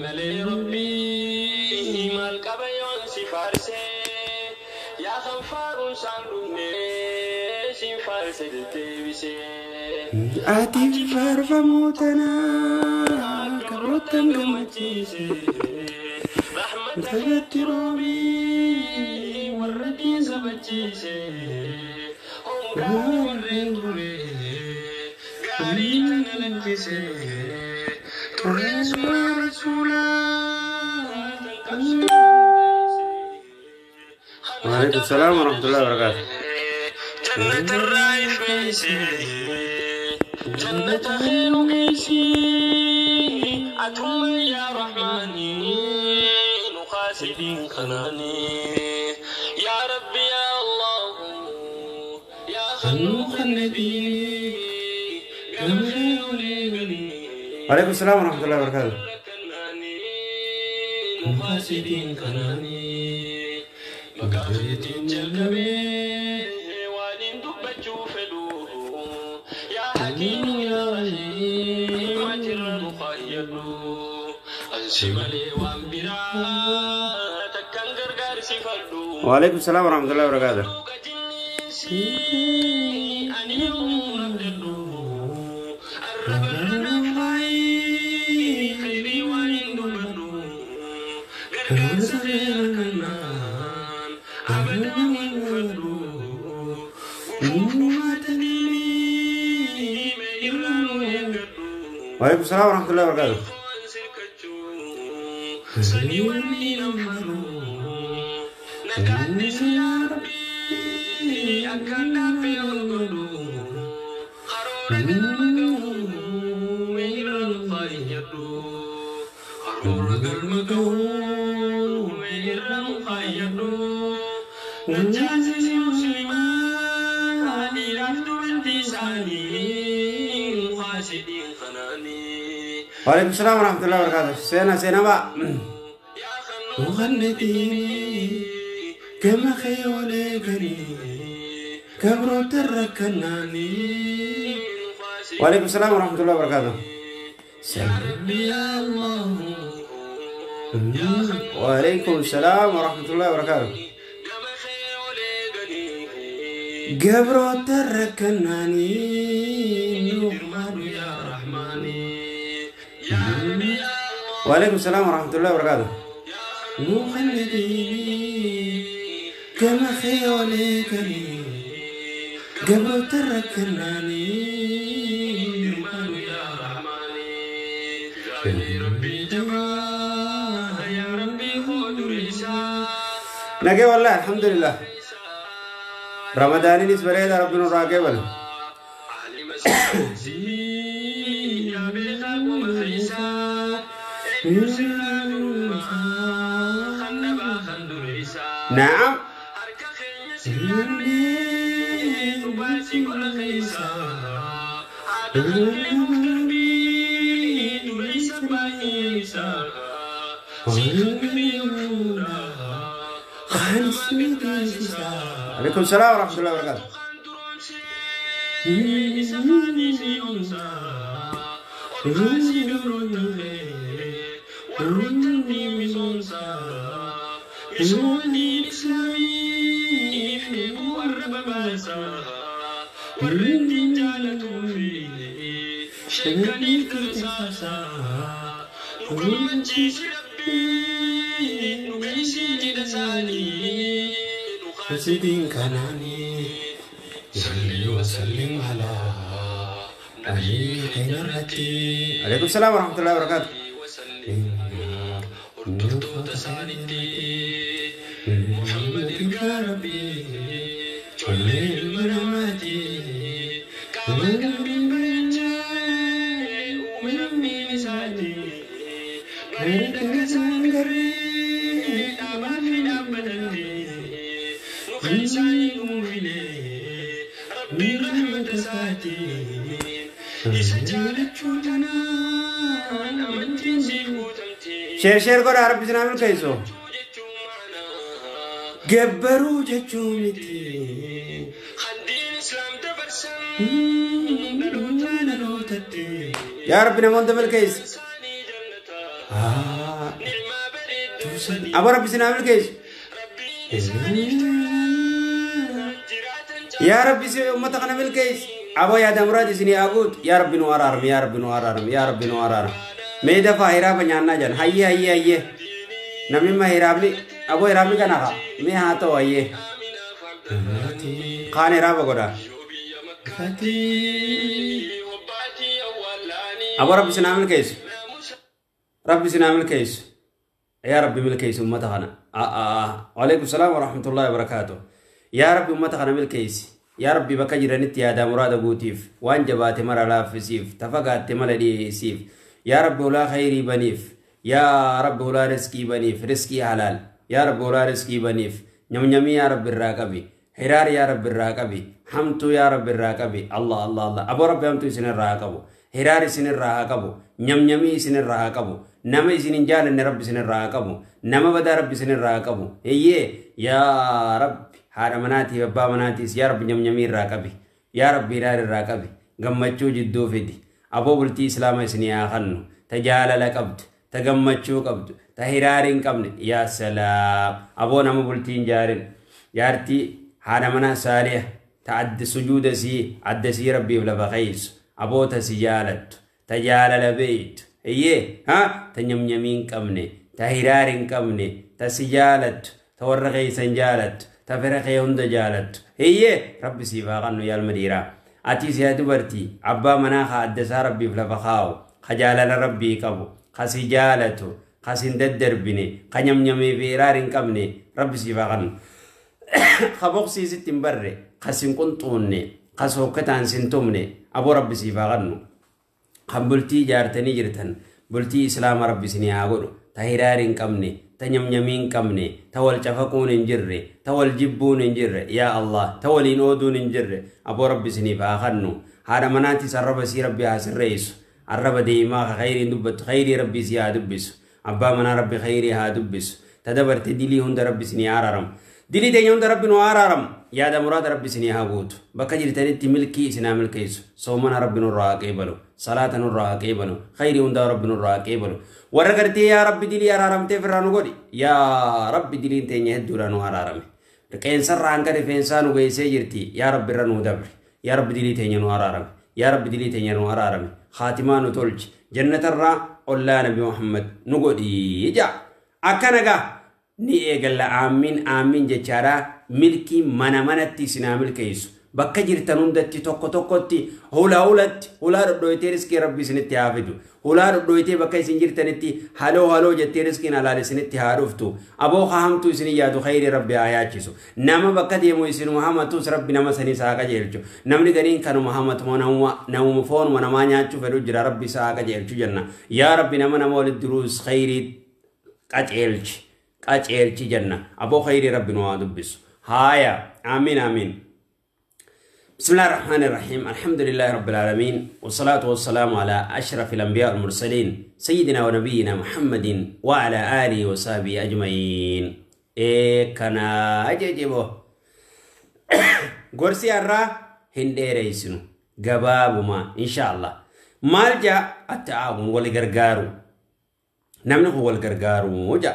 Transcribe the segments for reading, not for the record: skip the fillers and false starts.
Malee Rabbii maal qaba yoon si faarsee, yaa kan faaruun saan dhumne siin faarse deddeebisee. Ati faarfamuu tanaa kabroottan gammachiise. Rahmata Irratti roobii warra diin sabachiise. Hongaa warreen ture gaarii tana lakkise. Turreen sunnaa rasuulaa tan qabsoo. Waalaikum salaam warahmatullahi wabarakatuh. جنة الرايح ميسي جنة خير ميسي أتم يا رحماني نخاسدين خناني يا ربي يا الله يا خلوق النبي كم خير لي غني Waalaikum salaam warahmatullahi wabarakatuh. نخاسدين خناني مقاخيتين جلقبي وانين دبتشو فدو يا حكيم يا رحيم أجر مخيل أنسي ملي وانبرا تكن غرغر سفردو Waalaikum salaam warahmatullahi wabarakatuh. Waalaikum salaam warahmatullahi wabarakatuh. Waalaikum salaam warahmatullahi wabarakatuh. Seenaa seenaa ba'a. كما خيولي غني كبرو تركناني Waalaikum salaam warahmatullahi wabarakatuh. يا ربي يا الله Waalaikum salaam warahmatullahi wabarakatuh. كما خيولي غني Gabroota rakkanaanii يا رحماني يا ربي يا الله Waalaikum salaam warahmatullahi wabarakatuh. مخلديني كما خيولي غني قبل تركناني يا رحماني يا ربي جبا يا ربي خذ ريسا Nagee wallahi alhamdulillah. Ramadaaniinis bareeda rabbi nurraa qeebale. علم سيدي يا بيخا ومخيسا خنبا خندريسا Naam. harka keenya sirraannee dhugaasii gola keessa haadha qalbii nuuf darbii dura isa baay'eessa si hangarii ol fuudha kan taasisa Waalaikum salaam warahmatullahi wabarakatuh. kan turoomsee isa kaanii si yoomsa ol kaasii gabroota kee warroota ni misoomsa misoomni islaamiif eeguu warra babaasa warreen diin jaalatuu fi sheekaniif tamsaasa nu gammachiisi rabbii nu geessii jidha isaanii nu Sidin kanaanii صلي وسلم على نبي الرتي Waalaikum salaam warahmatullahi wabarakatuh. وسلم hordoftoota isaaniitti Muhammad ergaa Rabbii ijoollee ilma namaati qaama qalbiin bareechee uume Rabbiin isaati bareeda kasaan garee dhaabaa fi dhaabbatatti nu keessaa nuu filee Rabbiin rahmata isaatiin isa jaalachuu tanaan amantiin siif guutamti. Share share godhaa rabbi isin haa milkeessu. Gabbaruu jechuu miti. Handiin islaam dabarsan dhaloota dhalootatti Yaa rabbi namoota milkeessi. isaanii jannata Aboo Rabbi isin haa milkeessu. Yaa Rabbi si uummata kana milkeessi. Aboo yaada muraad isinii haa guutu. Yaa Rabbi nu araarami, yaa Rabbi nu araarami, yaa Rabbi nu araarami. Mee dafaa hiraaba nyaannaa jedhan. Hayyee hayyee hayyee. Namni ma hiraabni aboo hiraabni kana haa. Mee haa ta'u hayyee. Kaan hiraaba godha. Aboo Rabbi isin haa milkeessu. Rabbi isin haa milkeessu. Yaa Rabbi milkeessi uummata kana. Waalaikum salaam wa rahmatullahi wa barakaatuh. Yaa Rabbi uummata kana milkeessi. Yaa Rabbi bakka jiranitti yaadaa muraada guutiif. Waan jabaate mara laaffisiif. Tafagaatte mala dhiyeessiif. Yaa Rabbi ulaa khayrii baniif. Yaa Rabbi ulaa riskii baniif. Riskii halaal. Yaa Rabbi ulaa riskii baniif. Nyamnyamii yaa Rabbi irraa qabi. Hiraar yaa Rabbi irraa qabi. Hamtuu yaa Rabbi irraa qabi. Allah Allah Allah. Aboo Rabbi hamtuu isin irraa haa qabu. Hiraar isin irraa haa qabu. Nyamnyamii isin irraa haa qabu. Nama isin hin jaalanne Rabbi isin irraa haa qabu. Nama badaa Rabbi isin irraa haa qabu. Eeyyee yaa Rabbi haadha manaatiif abbaa manaatiis yaa Rabbi nyamnyamii irraa qabi. Yaa Rabbi hiraar irraa qabi. Gammachuu jidduu fidi. Aboo bultii Islaama isinii haa kennu. Ta jaalala qabdu. Ta gammachuu qabdu. Ta hiraar hin qabne. Yaa salaam. Aboo nama bultii hin jaarin. Jaartii haadha manaa saaliha. Ta adda sujuuda sii adda sii Rabbiif lafa keeysu. Aboota si jaalattu. Ta jaalala beeytu. Eeyyee ha ta nyamnyamii hin qabne. Ta hiraar hin qabne. Ta si jaalattu. Ta warra keeysan jaalattu. Ta fira kee hunda jaalattu. Eeyyee Rabbi siif haa kennu yaa ilma dhiiraa. Atis yaa dubartii abbaa manaa haa adda isaa Rabbiif lafa kaa'u. Ka jaalala Rabbii qabu. Ka si jaalatu. Ka si hin daddarbine. Ka nyamnyamii fi hiraar hin qabne. Rabbi siif haa kennu. Ka boqsii sitti hin barre. Ka si hin qunxuunne. Ka sookkataan si hin tumne. Aboo Rabbi siif haa kennu. Kan bultii ijaartanii jirtan bultii Islaama Rabbi isinii haa godhu. Ta hiraar hin qabne, ta nyamnyamii hin qabne, ta wal cafaquun hin jirre, ta wal jibbuun hin jirre, yaa Allah, ta waliin ooduun hin jirre, aboo Rabbi isiniif haa kennu. Haadha manaatis arraba isii Rabbi haa sirreessu. Arraba deemaa ka khayriin dubbattu khayrii Rabbi isii haa dubbisu. Abbaa manaa Rabbi khayrii haa dubbisu. Ta dabarte dilii hunda Rabbi isinii araaramu. Dilii teenya hunda Rabbi nu haa araaramu. Yaada muraada Rabbi isinii haa guutu. Bakka jirtanitti milkii isin haa milkeessu. Soomana Rabbi nurraa haa qeebalu. Salaata nurraa haa qeebalu. Khayrii hundaa Rabbi nurraa haa qeebalu. Warra gartee yaa Rabbi dilii araaramteef irraa nu godhi. Yaa Rabbi diliin teenya hedduudha nu araarame. Qeensarraa hanga rifeensaa nu geessee jirti. Yaa Rabbi irra nu dabre. Yaa Rabbi dilii teenya nu araarame. Yaa Rabbi dilii teenya nu araarame. Khaatimaa nu tolchi. Jannatarraa ollaa Nabi Muhammad nu godhi. Jaa. Akkana gaa ni eegalla aamiin aamiin jechaadha. Milkii mana manatti isin haa milkeessu. Bakka jirtan hundatti tokko tokkotti hulaa hulatti hulaa dhodhooytee riskii Rabbi isinitti haa fidu. Hulaa dhodhooytee bakka isin jirtanitti haloo haloo jettee riskiin halaal isinitti haa dhuftu. Aboo haa hamtuu isin yaadu khayrii Rabbi haa yaachisu. Nama bakka deemu isinuma hamatus Rabbi nama saniis haa qajeelchu. Namni gariin kanuma hamatu namuma foonuma namaa nyaachuu fedhu jira Rabbi isaa haa qajeelchu jenna. Yaa Rabbi nama nama walitti duruus khayrii qajeelchi. Qajeelchi jenna. Aboo khayrii Rabbi nu haa dubbisu. Haaya. Amiin amiin. بسم الله الرحمن الرحيم. الحمد لله رب العالمين، والصلاة والسلام على أشرف الأنبياء والمرسلين، سيدنا ونبينا محمد وعلى آله وصحبه أجمعين. إيه كنا أجيبه قرسي الرا هنديريسنو قبابما إن شاء الله. مالجا التعاون والغرغارو. نمنه هو الغرغارو وجا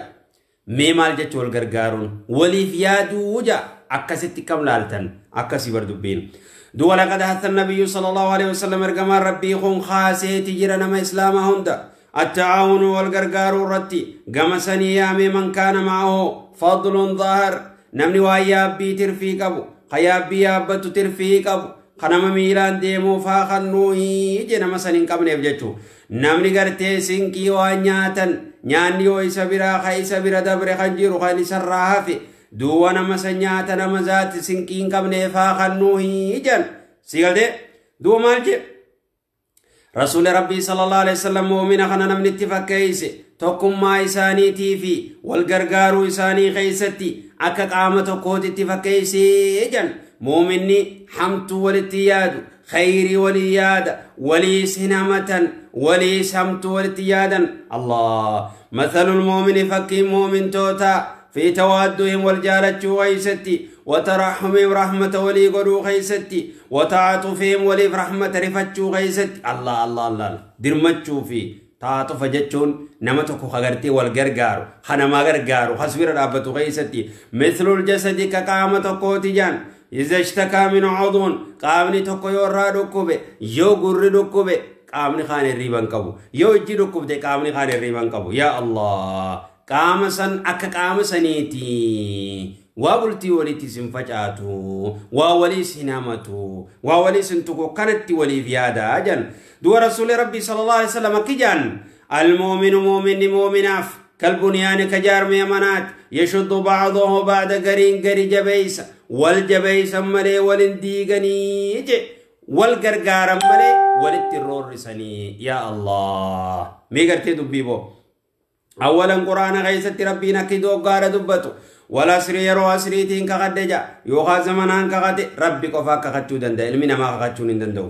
مي مالجا والغرغارون وليفيادو وجا أكستي كم لالتن أكسي بردبين. دول قد حث النبي صلى الله عليه وسلم ارجما ربي خون خاسي تجرنا ما إسلام هندا التعاون والغرغار رتي قمسني يا من كان معه فضل ظاهر. نمني ويا بي ترفيق أبو خيا بي أبتو ترفيق أبو خنم ميلان ديمو فاخنوه جنا مسنين قبل يبجتو. نمني قرتي سنكي وانياتن نياني ويسبرا خيسبرا دبر خنجيرو خيني سراها في دوّا مسنياتا نمزات سنكين قبل فاخنوه جن سيقل دي دو مالجي رسول ربي صلى الله عليه وسلم مؤمن خنا نمني اتفاقيس tokkummaa isaaniitii fi wal gargaaruu isaanii keessatti akka qaama tokkootti itti fakkeessee jedhan. Muuminni hamtuu walitti yaadu, khayrii walii yaada, waliis hin hamatan, waliis hamtuu walitti yaadan. Allah mathalul muumini fakkiin muumintootaa في توادهم والجالة ويستي وترحمهم رحمة ولي قدو خيستي وتعاطفهم ولي رحمة رفتشو خيستي. الله الله الله درمتشو في Ta'atufa jechuun nama tokko kagartee wal gargaaru kanamaa gargaaru hasbira dhaabbatu keessatti mithlul jasadi ka qaama tokkooti jaan iza ishtakaa min cudun qaamni tokko yoo irraa dhukkube yoo gurri dhukkube qaamni kaan hirriiban qabu yoo ijji dhukkubde qaamni kaan hirriiban qabu yaa Allah qaama san akka qaama saniiti waa bultii walitti isin facaatu waa walii isin hamatu waa walii isin tuqu kanatti waliif yaadaa jan du'a rasuuli rabbii sallallahu alaihi wasallam akki jaan almu'minu mu'minni mu'minaaf kalbunyaani ka jaarmiya manaati yashuddu ba'dahu ba'da gariin gari jabeeysa wal jabeeysan malee walin diiganii je wal gargaaran malee walitti roorrisanii yaa Allah mee gartee dubbii boo أولا قرآن غيست ربنا كدو قال دبتو ولا سري يرو أسريتين كغدجا يوخا زمنان كغد ربي قفا كغتشو دندا المنا ما كغتشو ندندو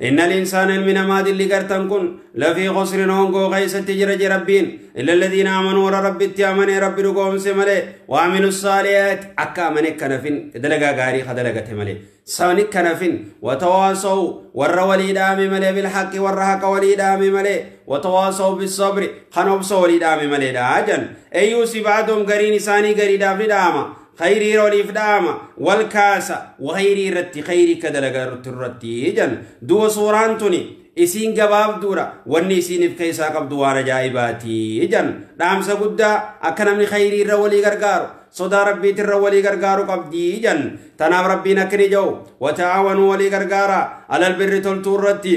إن الإنسان المنا ما دل قرتن كن لفي خسر هونغو غيست جرج ربين إلا الذين آمنوا ربي تيامني ربي رقوم سملي وعملوا الصالحات أكا منك كنفين دلقا غاري خدلقة ملي سونك كنفين وتواصوا ور ولي دامي ملي بالحق ورهق ولي دامي ملي وتواصوا بالصبر خنوبس ولي دامي ملي داجن أيوسي بعدهم قرين ساني قري دافي داما خيري روليف داما والكاسة وخيري رتي خيري كدلقا رتي جن دو صوران توني isiin gabaabduudha wanni isiiniif keessaa qabdu waan ajaa'ibaati jan dhaamsa guddaa akka namni khayrii irra walii gargaaru sodaa rabbiitirra walii gargaaru qabdii jan tanaaf rabbiin akka ni jedhu wata'aawanuu walii gargaara alal birri toltuu irratti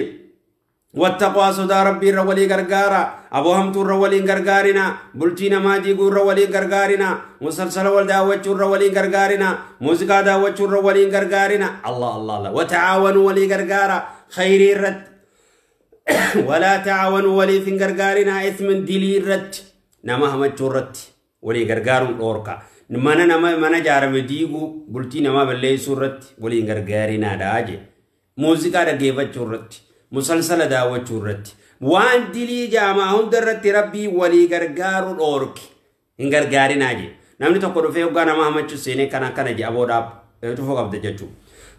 wattaqwaa sodaa rabbii irra walii gargaara aboo hamtuu irra waliin gargaarina bultii namaa diiguu irra waliin gargaarina musalsala wal daawwachuu irra waliin gargaarina muuziqaa daawwachuu irra waliin gargaarina allah allah allah wata'aawanuu walii gargaara khayrii irratti ولا تعاونوا ولي في غرغارنا إثم دلي رت نما همچو رت ولي غرغارون دوركا من نما من جارم ديغو بلتي نما بلي سورت ولي غرغارنا داجي موسيقى دغيفچو رت مسلسل داوچو رت وان دلي جاما هندرت ربي ولي غرغارو دورك ان غرغارنا جي نمني tokko dhufee ugaa nama hamachu seenee kana kana je aboodhaaf tufoo qabda jechuu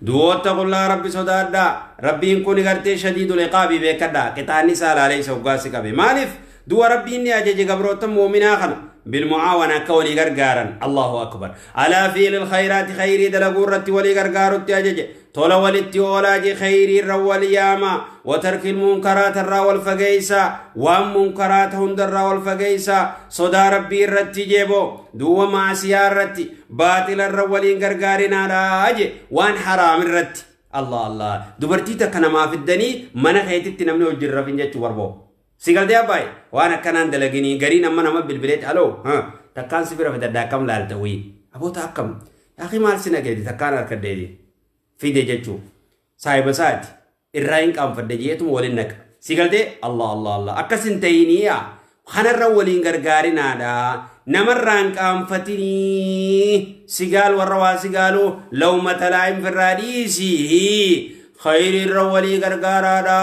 دوت الله ربي صدادا ربي إن كوني قرتي شديد العقاب بكدا قطاني سال عليه سوغاسي كبي مالف دو ربي إني أجج قبروت مؤمنا خنا بالمعاونة كولي غرغارا الله أكبر على فعل الخيرات خيري دلغورتي ولي غرغارتي أجج تولا ولتي ولاجي خيري الرولياما وترك المنكرات الراول فقيسا ومنكرات هند الراول فقيسا صدا ربي الرتي جيبو دو معسيا الرتي باطل الرولين غرغارنا راجي وان حرام الرتي الله الله دبرتي تكنا ما في الدني من خيتي نمني وجر فين وربو سيقال دي أباي وانا كانان دلقيني قرين أما نما بالبليت ألو ها تكان سفرة في داكم لالتوي أبو تاكم يا أخي مال سنة كيدي تكان أركدي في دي جتشو صاحب سات الراين كام فدجيتم ولنك سيقال دي الله الله الله أكسن تينيا خنا الرولين غرغارنا دا نمران كام فتني سيقال والروا سيقالو لو متلاعب في الراديسي خير الرولي غرغارا دا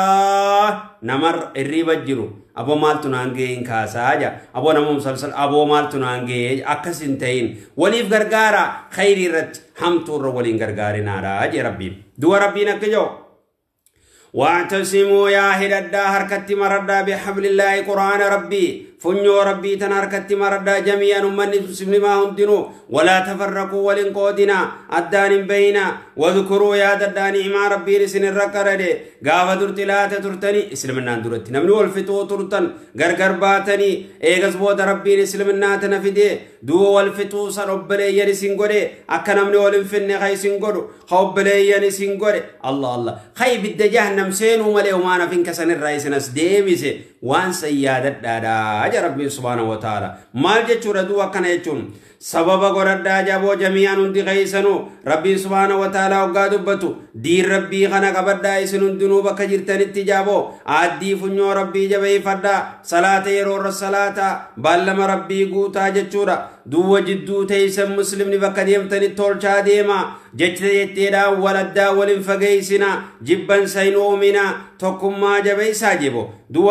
نمر الريبة جرو أبو مالتو نانجي إنكاسا جا أبو نمو مسلسل أبو مالتو نانجي أكسنتين وليف غرغارا خير الرت همتو الرولين غرغارنا دا جي ربي دو ربي نكجو واعتصموا يا هردا حركت مردا بحبل الله قرآن ربي فنيو ربي تناركت مردا جميعا من مسلما هندنو ولا تفرقوا ولنقودنا الدان بينا واذكروا يا دداني مع ربي رسن الركرد غاف درت لا ترتني اسلمنا درت نمنو الفتو ترتن غرغر باتني ايغز بود ربي اسلمنا تنفدي دو والفتو سربلي يرسن غدي اكنمني ولنفن خيسن غدو خوبلي يرسن غدي الله الله خي بالدجهنم سينو ملي وما فين كسن الرئيس نس ديبسه وان سيادة دادا ربي سبحانه وتعالى مال جچو ردو وكنا يچون سبب غردا جابو جميعا اندي غيسنو ربي سبحانه وتعالى وغادبتو دير ربي خنا قبدا اسن دنو بكجرتن تجابو عادي فنيو ربي جبي فدا صلاه يرو الصلاه بالما ربي غوتا جچورا دو جدو تيسم مسلم ني بكديمتن تولچا ديما جچتيدا ولدا ولن فغيسنا جبن سينومنا تكما جبي ساجبو دو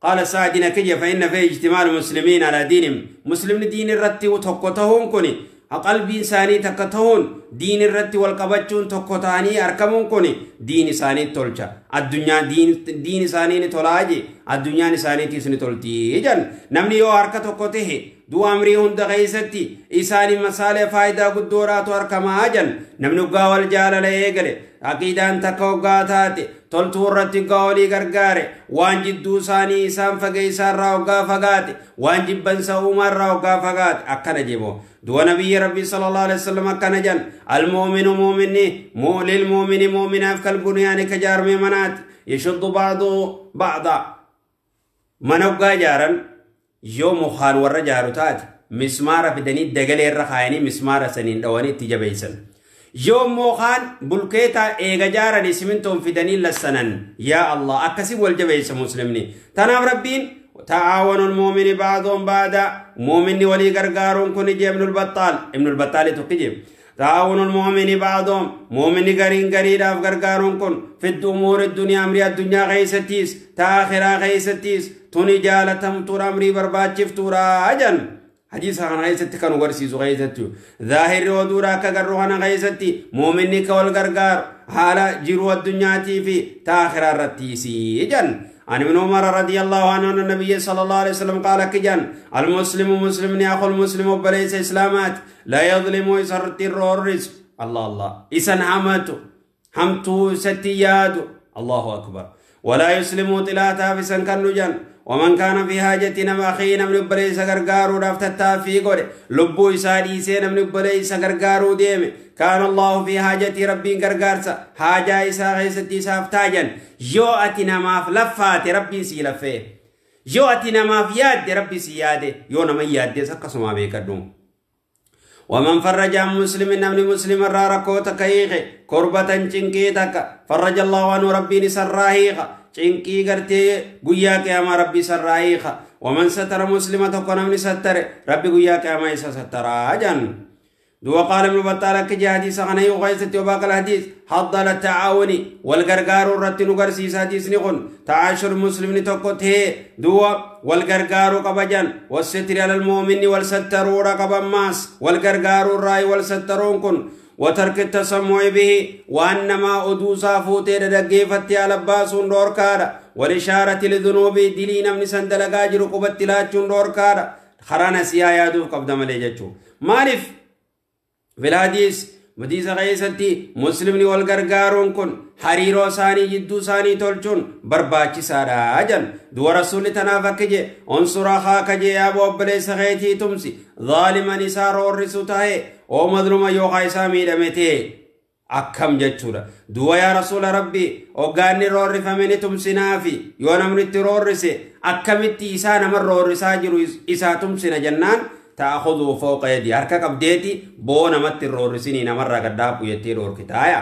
قال سعدنا كجي فإن في اجتماع المسلمين على دينهم مسلم دين الرتي وتقوتهم كوني Qalbiin isaanii takka ta'uun diin irratti wal qabachuun tokko ta'anii argamuun kun diin isaanii tolcha. Addunyaa diin isaanii ni tolaa je addunyaan isaaniitiis ni tolti jedhan. Namni yoo harka tokko tahe du'a amrii hunda keessatti isaanii masaalee faayidaa guddoodhaatu argamaa jedhan. Namni hoggaa wal jaalala eegale aqiidaan takka hoggaa taate toltuu irratti hoggaa walii gargaare waan jidduu isaanii isaan fageessaa hoggaa fagaate waan jibbansa uumaa hoggaa fagaate akkana jebo. Du'a nabiyyi rabbii sallallahu alaihi wasallam akkana jedhan almu'minu mu'minni lilmu'mini mu'minaaf kalbunyaani ka jaarmee manaati yashuddu ba'du ba'da. Mana hoggaa jaaran yoo mukaan warra jaaru taate mismaara fidanii dagalee irra kaayanii mismaara saniin dhawanii itti jabeessan. Yoo mukaan bulkeeta eega jaaranii simintoon fidanii lassanan yaa Allah akkasii wal jabeessa muslimni. Tanaaf rabbiin تعاون المؤمن بعضهم بعضا مؤمن ولي غرغارون كن ابن البطال ابن البطال تقجب تعاون المؤمن بعضهم مؤمن غرين غريد اف غرغارون كن في الامور الدنيا امر الدنيا غيستيس تاخرا غيستيس توني جالتم تور امري برباچفتورا اجن حديث عن غيستي كانوا غرسيسو غيستي ظاهر ودورا كغرو انا غيستي مؤمن كول غرغار حالا جيرو الدنيا تي في تاخرا رتيسي اجن. عن ابن عمر رضي الله عنه أن النبي صلى الله عليه وسلم قال كجان المسلم مسلم يأخو المسلم وبليس إسلامات لا يظلم يسرت الرورس الله الله إسان حمته حمته ستياد الله أكبر ولا يسلم طلاتا في سنكنجان ومن كان في حاجة نما أخينا من بليس غرغارو رافتتا في قول لبو إسادي سينا من بليس غرغارو ديم كان الله في حاجة ربي غرغارسا حاجة إسا غيستي سافتاجا يو أتنا ما فلفات ربي سيلفه يو أتنا ما فياد ربي سياده يو نما ياد سكسما بيكدوم. ومن فرج عن مسلم نمن مسلم راركو تكيخ كربة چنكي فرج الله عنه ربي نسراهيخ چنكي غرتي گویا قیامة ربي سراهيخ. ومن ستر مسلمة تكون من ستر ربي گویا قیامة إسا ستر آجان. دو قال ابن بطال كجي حديث غني وغيست وباقي الحديث حضل التعاون والغرغار الرتن غرسيس حديث نقول تعاشر مسلم تكوته دو والغرغار قبجان والستر على المؤمن والستر رقب ماس والغرغار الراي والسترون كن وترك التسمع به وانما ادوسا فوتي دغيفتي على باسون دوركارا والاشاره لذنوب دلين من سندلغا جرو قبتلاچون دوركارا خرانا سيا يادو قبد ملي جچو مالف في الحديث مديس غيستي مسلمني والغرغارون كن حريرو ساني جدو ساني تولچون برباچي سارا اجن دو رسول تنافقجي انصر اخاك جي ابو ابليس غيتي تمسي ظالما نسار ورسو تاي او مظلوم يو خايسا ميدمتي اكم جچورا دو يا رسول ربي او غاني رورفمني تمسنافي يو نمني ترورسي اكمتي اسا نمر رورسا جرو اسا تمسنا جنان تأخذه فوق يدي هركا قبديتي بو نمت الرورسيني نمر قداب ويتي روركتايا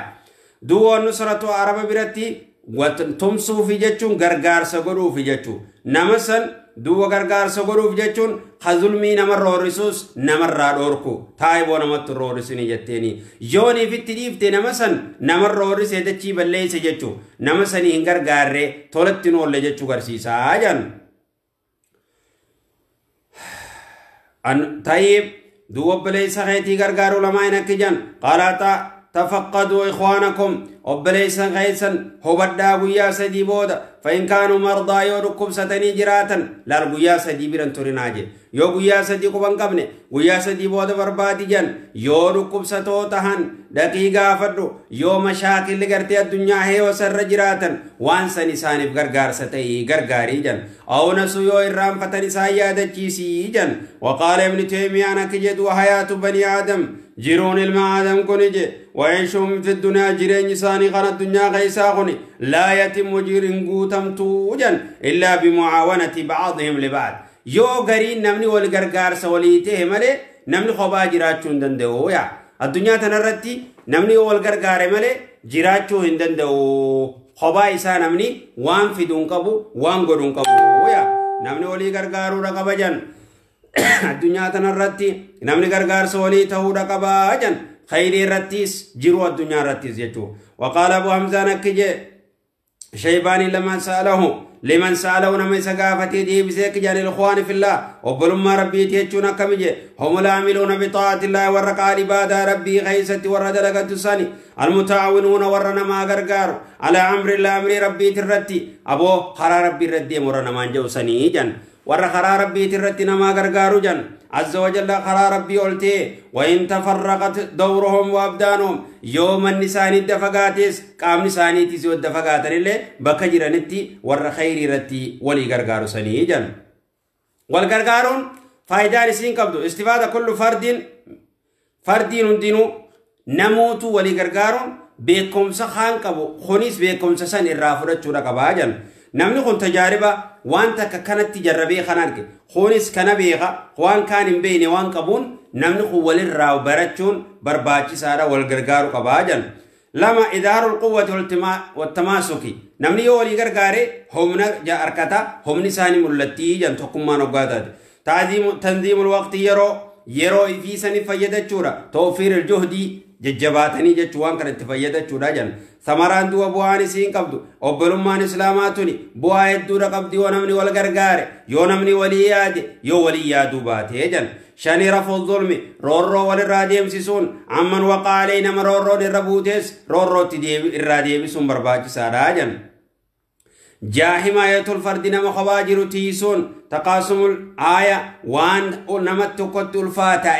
دو نصرة عرب برتي وتمسو في جتشون غرغار سغرو في جتشو نمسن دو غرغار سغرو في جتشون خظلمي نمر رورسوس نمر رادوركو تاي بو نمت الرورسيني جتيني يوني في التريف نمسن نمر رورسي دچي بليس جتشو نمسني غرغار تولتنو لجتشو غرسيسا جن. طيب دو بليس غيتي غرغارو لما ينكجن قال تفقدوا إخوانكم وبليس غيسا هبدا غيا سدي بودا فإن كانوا مرضى يوركم ستني جراتا لا غيا سدي بيرن توريناجي يو غيا سدي كوبان قبني غيا سدي بودا بربادي جن يوركم ستو تهن دقيقة فدو يو مشاكل غرتي الدنيا هي وسر جراتا وان سني سانف غرغار ستي غرغاري جن أو نسو يو إرام فتني سايا دچيسي جن. وقال ابن تيمية أنا كجد وحياة بني آدم جيرون المعادم كونجي وعيشهم في الدنيا جيرين ساني قنا الدنيا غيسا غني لا يتم جيرين قوتم توجن إلا بمعاونة بعضهم لبعض يو غرين نمني والغرغار سوليته ملي نمني خبا جيراتشون دندو يا الدنيا تنرتي نمني والغرغار ملي جيراتشو هندندو خبا إسا نمني وان في دون قبو وان قدون قبو يا نمني ولي غرغارو رقبجن الدنيا تنرتي نمني غرغار سوليته رقباجن خير رتيس جرو الدنيا رتيس يجو. وقال ابو حمزه نكجي شيباني لما سأله لمن سأله نما سقافتي ديبسيك جان الإخوان في الله وبلما ربي تيجونا كمجي هم العاملون بطاعة الله ورقع عبادة ربي خيسة ورد لك تساني المتعاونون ورنا ما غرغار على أمر الله أمر ربي ترتي أبو خرا ربي ردي مرنا ما جوسني جن ور خرا ربي ترتي نما غرغارو جن عز وجل خرا ربي قلتي وإن تفرقت دورهم وأبدانهم يوم النسان الدفقاتيس قام نساني تيسو الدفقات اللي بكجرنتي ور خير رتي ولي غرغارو سني جن والغرغارون فايدان سين قبضو استفادة كل فرد فردين دينو نموت ولي غرغارون بكمسا خان قبو خونيس بكمسا سن الرافرة قبا جن namni kun tajaariba waan takka kanatti jarrabee kan arge kunis kana beeka waan kaan hin beekne waan qabuun namni kun walirraa barachuun barbaachisaadha wal gargaaru qabaa jan lama idaarul quwwati wattamaasuki namni yoo walii gargaare humna harkata humni isaanii mul'attii jan tokkummaan hoggaa taate tanziimul waqtii yeroo ifiisanii fayyadachuudha tawfiiril juhdii jajjabaatanii jechuu waan kana itti fayyadachuudha jan samaraan du'a bu'aan isiin qabdu obbolummaan islaamaa tuni bu'aa hedduudha qabdi yoo namni wal gargaare yoo namni walii yaade yoo walii yaaduu baatee jan shani rafu zulmi roorroo walirraa deemsisuun amman waqaalee nama roorroon irra buutees roorrootti irraa deebisuun barbaachisaadha jan جاهماية الفرد نما خواجر تيسون تقاسم الآية وان نمت تقت الفاتة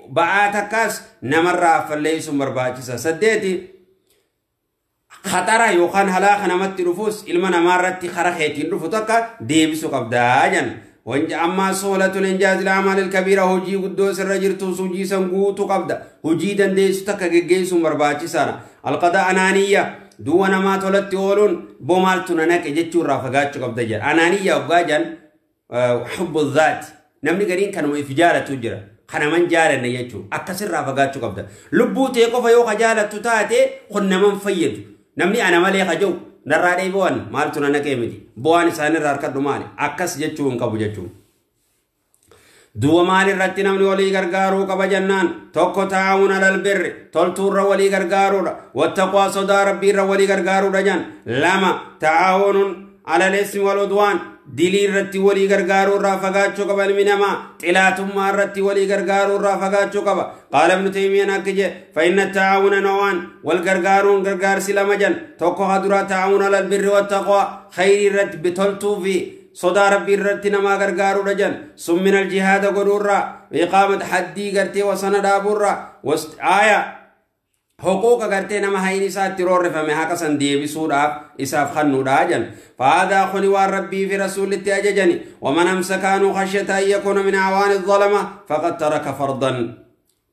بعاتكاس نمر فليس مرباجسا سديتي خطر يوخان هلاخ نمت رفوس إلما نمارت خرخيتين رفوتك ديبسو قبداجا وإن أما سهولة الإنجاز الأعمال الكبيرة هجي قدوس الرجل توسوجي سنقوتو قبدا هجي دنديسو تكا مرباجسا القضاء أنانية دو نما تولت أولون بومالتنا نك جتشو رافقاتشو قبدا جان أنانية وقاجان حب الذات نمني قرين كانوا إفجارة تجرى kana man jaalanne jechuun akkasirraa fagaachuu qabda. Lubbuu ta'e qofa yoo jaalattu taate kun naman fayyadu. Namni ana malee haja'u narraa dheebu'an maaltu na naqee miti. Bu'aan isaanirraa harkadhu maali? Akkas jechuu hin qabu jechuun. Du'a maalirratti namni walii gargaaruu qaba jennaan tokko taa'uun alal birri toltuurra walii gargaaruudha. Wattaqwaa sodaa rabbiirra walii gargaaruudha jan. Lama taa'uun alal ismi wal udwaan dilii irratti walii gargaaruu irraa fagaachuu qaba ilmi namaa xilaatummaa irratti walii gargaaruu irraa fagaachuu qaba. Qaala Ibnu Taymiyaan akka jedhe fa'inna taa'uuna nawaan wal gargaaruun gargaarsi lama jan tokko haduraa taa'uun alal birri wattaqwaa khayrii irratti bitoltuu fi صدا ربي رتنا ما غرغارو رجن سمن الجهاد غدورا إقامة حدي غرتي وسند أبورا وست آية حقوق غرتي نما هيني سات ترور فمي حق سن ديبي سورا إساف خنو راجن فهذا خني ربي في رسول التأججني ومن أمسكانو خشية أن يكون من أعوان الظلمة فقد ترك فرضا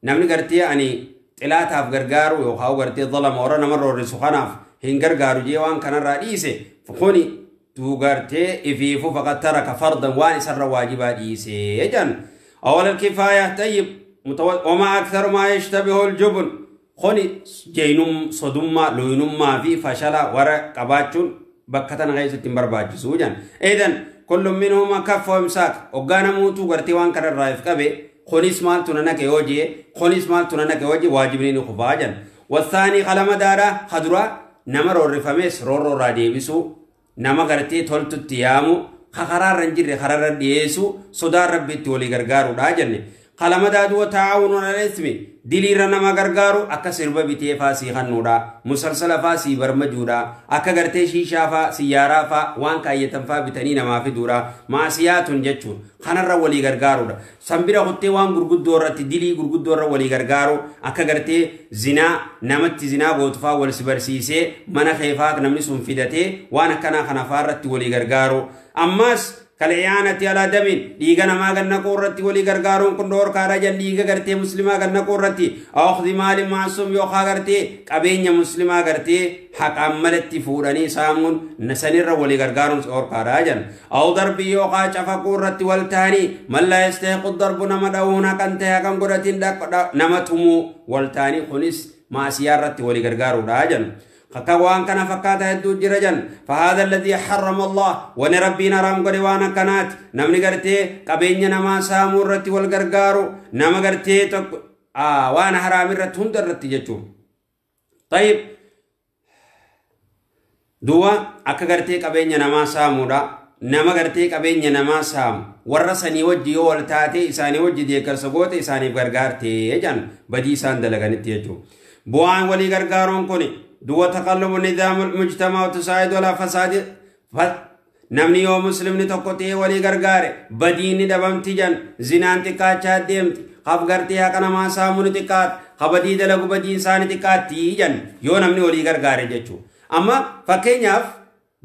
نمني غرتي أني تلاتاف غرغارو يوخاو غرتي الظلمة ورا نمر رسخناف هن غرغارو جيوان كان الرئيس فخوني توغرتي إفيفو فقد ترك فرضا وان سر واجبا ديسي أول الكفاية طيب وما أكثر ما يشتبه الجبن خوني جينم صدمة لوينما في فشلا ورا قباتشون بكتن غيث تنبر سوجان إذن كل منهما كف وإمساك وقانا موتو غرتي وان كرر رايف كبي خوني سمال تنانك يوجي خوني سمال تنانك يوجي واجبنين خفاجا والثاني خلما دارا خدرا نمر الرفميس رورو راديبسو nama gartee toltutti yaamu karaarra hin jirre karaarra dhiyeessu sodaa rabbiitti walii gargaaruudha jenne qalama daaduwa taa'uun alal-ismi diliirra nama gargaaru akka sirba bitee faa sii kannuudha musalsala faa sii barmajuudha akka gartee shiishaa faa siyyaaraa faa waan kaayyatan faa bitanii namaa fiduudha maasiyaatun jechuun kanarra walii gargaaruudha sanbira kuttee waan gurguddoo irratti dilii gurguddoo irra walii gargaaru akka gartee zinaa namatti zinaa gootu faa wal si barsiisee mana keefaa namni sun fidatee waan akkanaa kana faa irratti walii gargaaru ammas كالعيانة على دم ديغا ما غنا قورتي ولي غرغارون كن دور كارا جن ديغا غرتي مسلمة غنا قورتي أخذ مال معصوم يوخا غرتي قبينيا مسلمة غرتي حق عملتي فوراني سامون نسنر ولي غرغارون اور كارا جن أو ضرب يوخا شفا قورتي والتاني من لا يستحق الضرب نمدونا كنتها كم قورتي نمتمو والتاني خنس ما سيارتي ولي غرغارو راجن فكوان كان فكاتا هدو جرجن فهذا الذي حرم الله ونربينا رام قريوانا كانت نمني قرتي قبينيا نما سامورتي والغرغارو نما قرتي وانا حرام الرت هندرتي جتو طيب Duuba akka gartee qabeenya namaa saamuudha. Nama gartee qabeenya namaa saamu warra sanii wajji yoo wal taate isaanii wajji deeggarsa goote isaaniif gargaartee jedhan badii isaan dalaganitti jechuudha. Bu'aan walii gargaaruun kun duwwa taqallubu nidaamul mujtamaa tusaayidu alaa fasaadi namni yoo muslimni tokko ta'ee walii gargaare badiin ni dhabamti jedhan zinaan xiqqaachaa deemti haf gartee haqa namaa saamuu ni xiqqaata kabadii dalagu badiin isaanii xiqqaatti jedhan yoo namni walii gargaare jechuudha. Amma fakkeenyaaf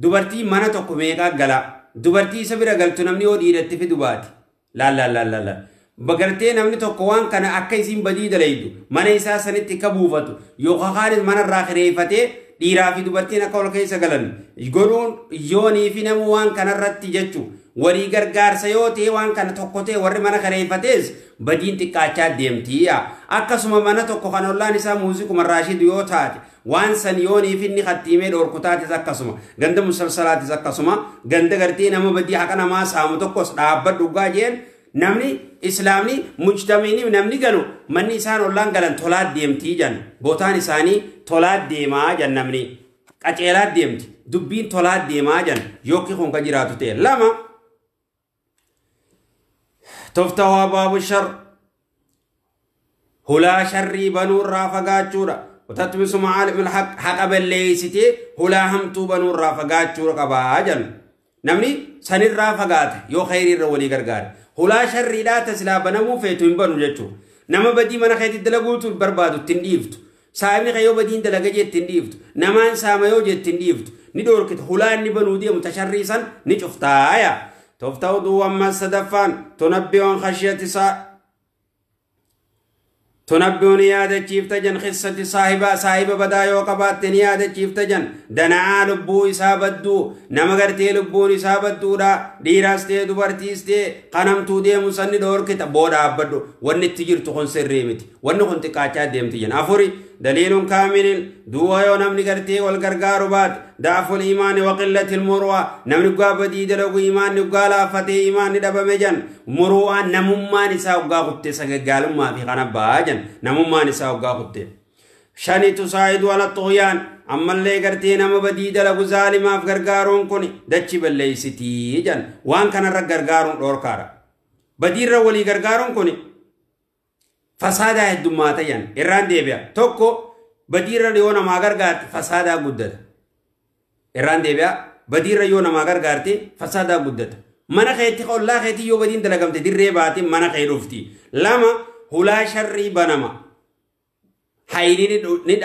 dubartii mana tokko meeqaa galaa dubartii isa bira galtu namni yoo dhiiratti fidu baate laal laal laal laal bagartee namni tokko waan kana akka isiin badii dalaydu mana isaa sanitti akka buufatu yookaan kaanis mana irraa kireeffatee dhiiraa fi dubartiin akka ol keessa galan godhuun yoonii fi namuu waan kanarratti jechu walii gargaarsa yoo ta'e waan kana tokko ta'e warri mana kireeffatees badiin xiqqaachaa deemti. Akkasuma mana tokko kan ollaan isaa muuziquma raashidu yoo taate waan san yoonii fi inni kattiimee dhoorku taates akkasuma ganda musalsalaatis akkasuma ganda gartee nama badii haqa namaa saamu tokkos dhaabbadhu dhugaa jeen namni islaamni mujtamiini namni galu manni isaan ollaan galan tolaa deemtii jan bootaan isaanii tolaa deemaa jan namni qaceelaa deemti dubbiin tolaa deemaa jan yookiin kun ka jiraatu ta'e. Lama toftahu abwaabu shar hulaa sharrii banuurraa fagaachuudha. Watatmisu macaalim alhaq haqa balleeysitee hulaa hamtuu banuurraa fagaachuu qabaa jan namni sanirraa fagaate yoo khayriirra walii gargaare hulaa sharriidhaa tasilaa banamuu feetu hin banu jechuudha. Nama badii mana keetti dalaguutu barbaadu ittiin dhiiftu. Saayibni kan yoo badiin dalaga jee ittiin dhiiftu. Namaan saama yoo jee ittiin dhiiftu. Ni dhoorkita hulaa inni banuu deemu tasharrii san ni cuftaaya. Tooftaa uduu ammas sadaffaan tunabbi'uun khashiyati isaa tunabbi'uun yaadachiifta jan qissati saahibaa saahiba badaa yoo qabaatte ni yaadachiifta jan dana'aa lubbuu isaa badduu nama gartee lubbuun isaa badduudha dhiiraas ta'e dubartiis ta'e kanamtuu deemu sanni dhoorkita booda dhaabbadhu wanni itti jirtu kun sirrii miti wanni kun xiqqaachaa deemti jan. Afuri daliilun kaamilin duuba yoo namni gartee wal gargaaru baate da'aful iimaani wa qillatil muru'a namni dhugaa badii dalagu iimaanni dhugaa laaffatee iimaanni dhabame jan muru'aan namummaan isaa dhugaa kutte sagaggaalummaa fi kana ba'aa jan namummaan isaa dhugaa kutte. Shani tusaayidu ala xugyaan ammallee gartee nama badii dalagu zaalimaaf gargaaruun kun dachi balleeysitii jan waan kanarra gargaaruun dhoorkaadha. Badiirra walii gargaaruun kun fasaadaa heddummaata jan irraan deebi'a. Tokko badiirra yoo namaa gargaarte fasaadaa guddata. Irraan deebi'a badiirra yoo namaa gargaarte fasaadaa guddata. Mana keetti ollaa keetti yoo badiin dalagamte dirree baate mana kee dhufti. Lama hulaa sharrii banama. Hayni ni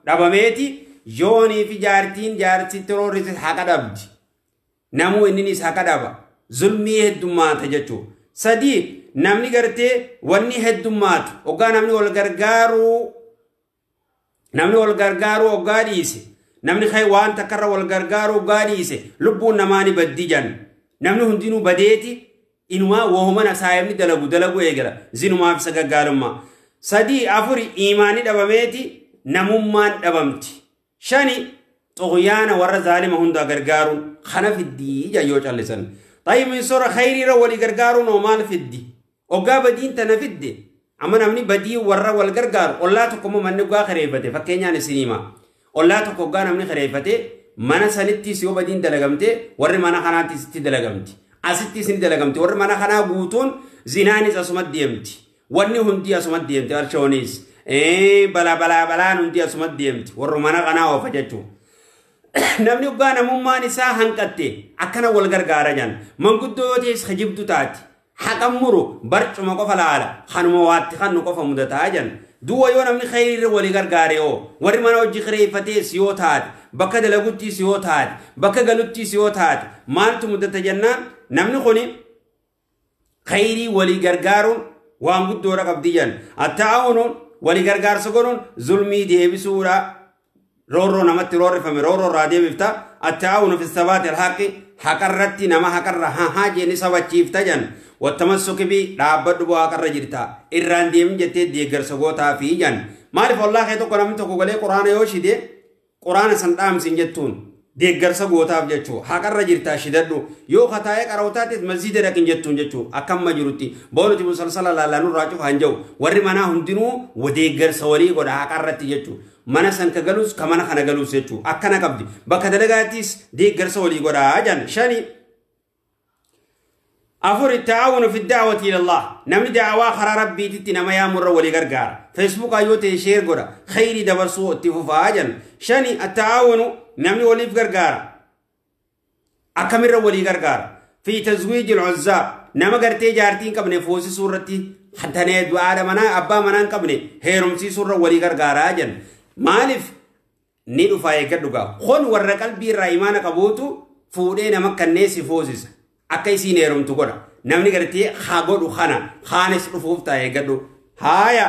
dhabameeti yoonii fi jaartiin jaarsitti roorrise haqa dhabdi. Namuu inninis haqa dhaba. Zulmii heddummaata jechuudha. Sadii namni gartee wanni heddummaatu hoggaa namni wal gargaaruu hoggaa dhiise namni waan takkarra wal gargaaruu hoggaa dhiise lubbuun namaa ni baddi jan namni hundinuu badeeti inumaa wohumana saayibni dalagu dalagu eegala zinumaaf sagaggaalummaa. Sadii afuri iimaanni dhabameeti namummaan dhabamti. Shani xuqyaana warra zaalima hundaa gargaaruun kana fiddii jan yoo callisan. طيب من سورة خيري رو ولي غرغارون ومال فدي وغا بدين تنفدي اما نمني بدي ورا والغرغار ولا تكم من غا خريفته فكينيان سينما ولا تكو غا نمني خريفته من سنتي سيو بدين دلغمته ور من خناتي ستي دلغمتي اسيتي سن دلغمتي ور من خنا غوتون زيناني اسمت ديمتي وني هندي اسمت ديمتي ارشونيس اي بلا بلا بلا هندي اسمت ديمتي ور من خنا وفجچو namni dhugaa namummaan isaa hanqatte akkana wal gargaara jan manguddoo yoo ta'es kijibdu taati haqa muru barcuma qofa laala kanuma waatti kannu qofa mudataa jan duwwa yoo namni khayriirra walii gargaare yoo warri mana hojii kireeffatees yoo taate bakka dalaguttiis yoo taate bakka galuttiis yoo taate maaltu mudata jennaan namni kuni khayrii walii gargaaruun waan guddoodha qabdi jan attaa'uun walii gargaarsa godhuun zulmii deebisuudha. Roorroo namatti roorrifame roorroo irraa deebifta attaa'uun fi sabaati alhaqi haqarratti nama haqarra haa jeeni sabachiifta jan wattamassuki bi dhaabbadhu bu'aa haqarra jirta irraan deemin jettee deeggarsa gootaa fi jan maaliif ollaa kee tokko namni tokko galee quraana yoo shide quraana san dhaamsin jettuun Deeggarsa gootaaf jechuu haqarra jirtaa shidadhu yoo kataa'ee qara'utaatis masjiida dhaqin jettuun jechuu akkamma jirutti boonuti musalsala laallanurraa cufa hin jiru warri manaa hundinuu deeggarsa walii godha haqarratti jechuu mana san ka galus ka mana kana galus jechuu akkana qabdi bakka dalagaattis deeggarsa walii godhaa jan shani afur ittaawunu fi da'wati ila Allah namni da'awaa karaa rabbiititti nama yaamurra walii gargaara feesbuukaa yoo ta'e sheer godha khayrii dabarsuu itti fufaa jan shani attaawunu namni waliif gargaara akkamirra walii gargaara fi tazwiijil uzzaab nama gartee jaartii hin qabne foosisuu irratti tanee du'aadha manaa abbaa manaa hin qabne heerumsiisuu irra walii gargaaraa jan maaliif ni dhufaa eeggadhu gaa kun warra qalbii irraa imaana qabuutu fuudhee nama kannee si foosisa akka isiin heerumtu godha namni gartee haa godhu kana kaanis dhufuuf ta'a eeggadhu haaya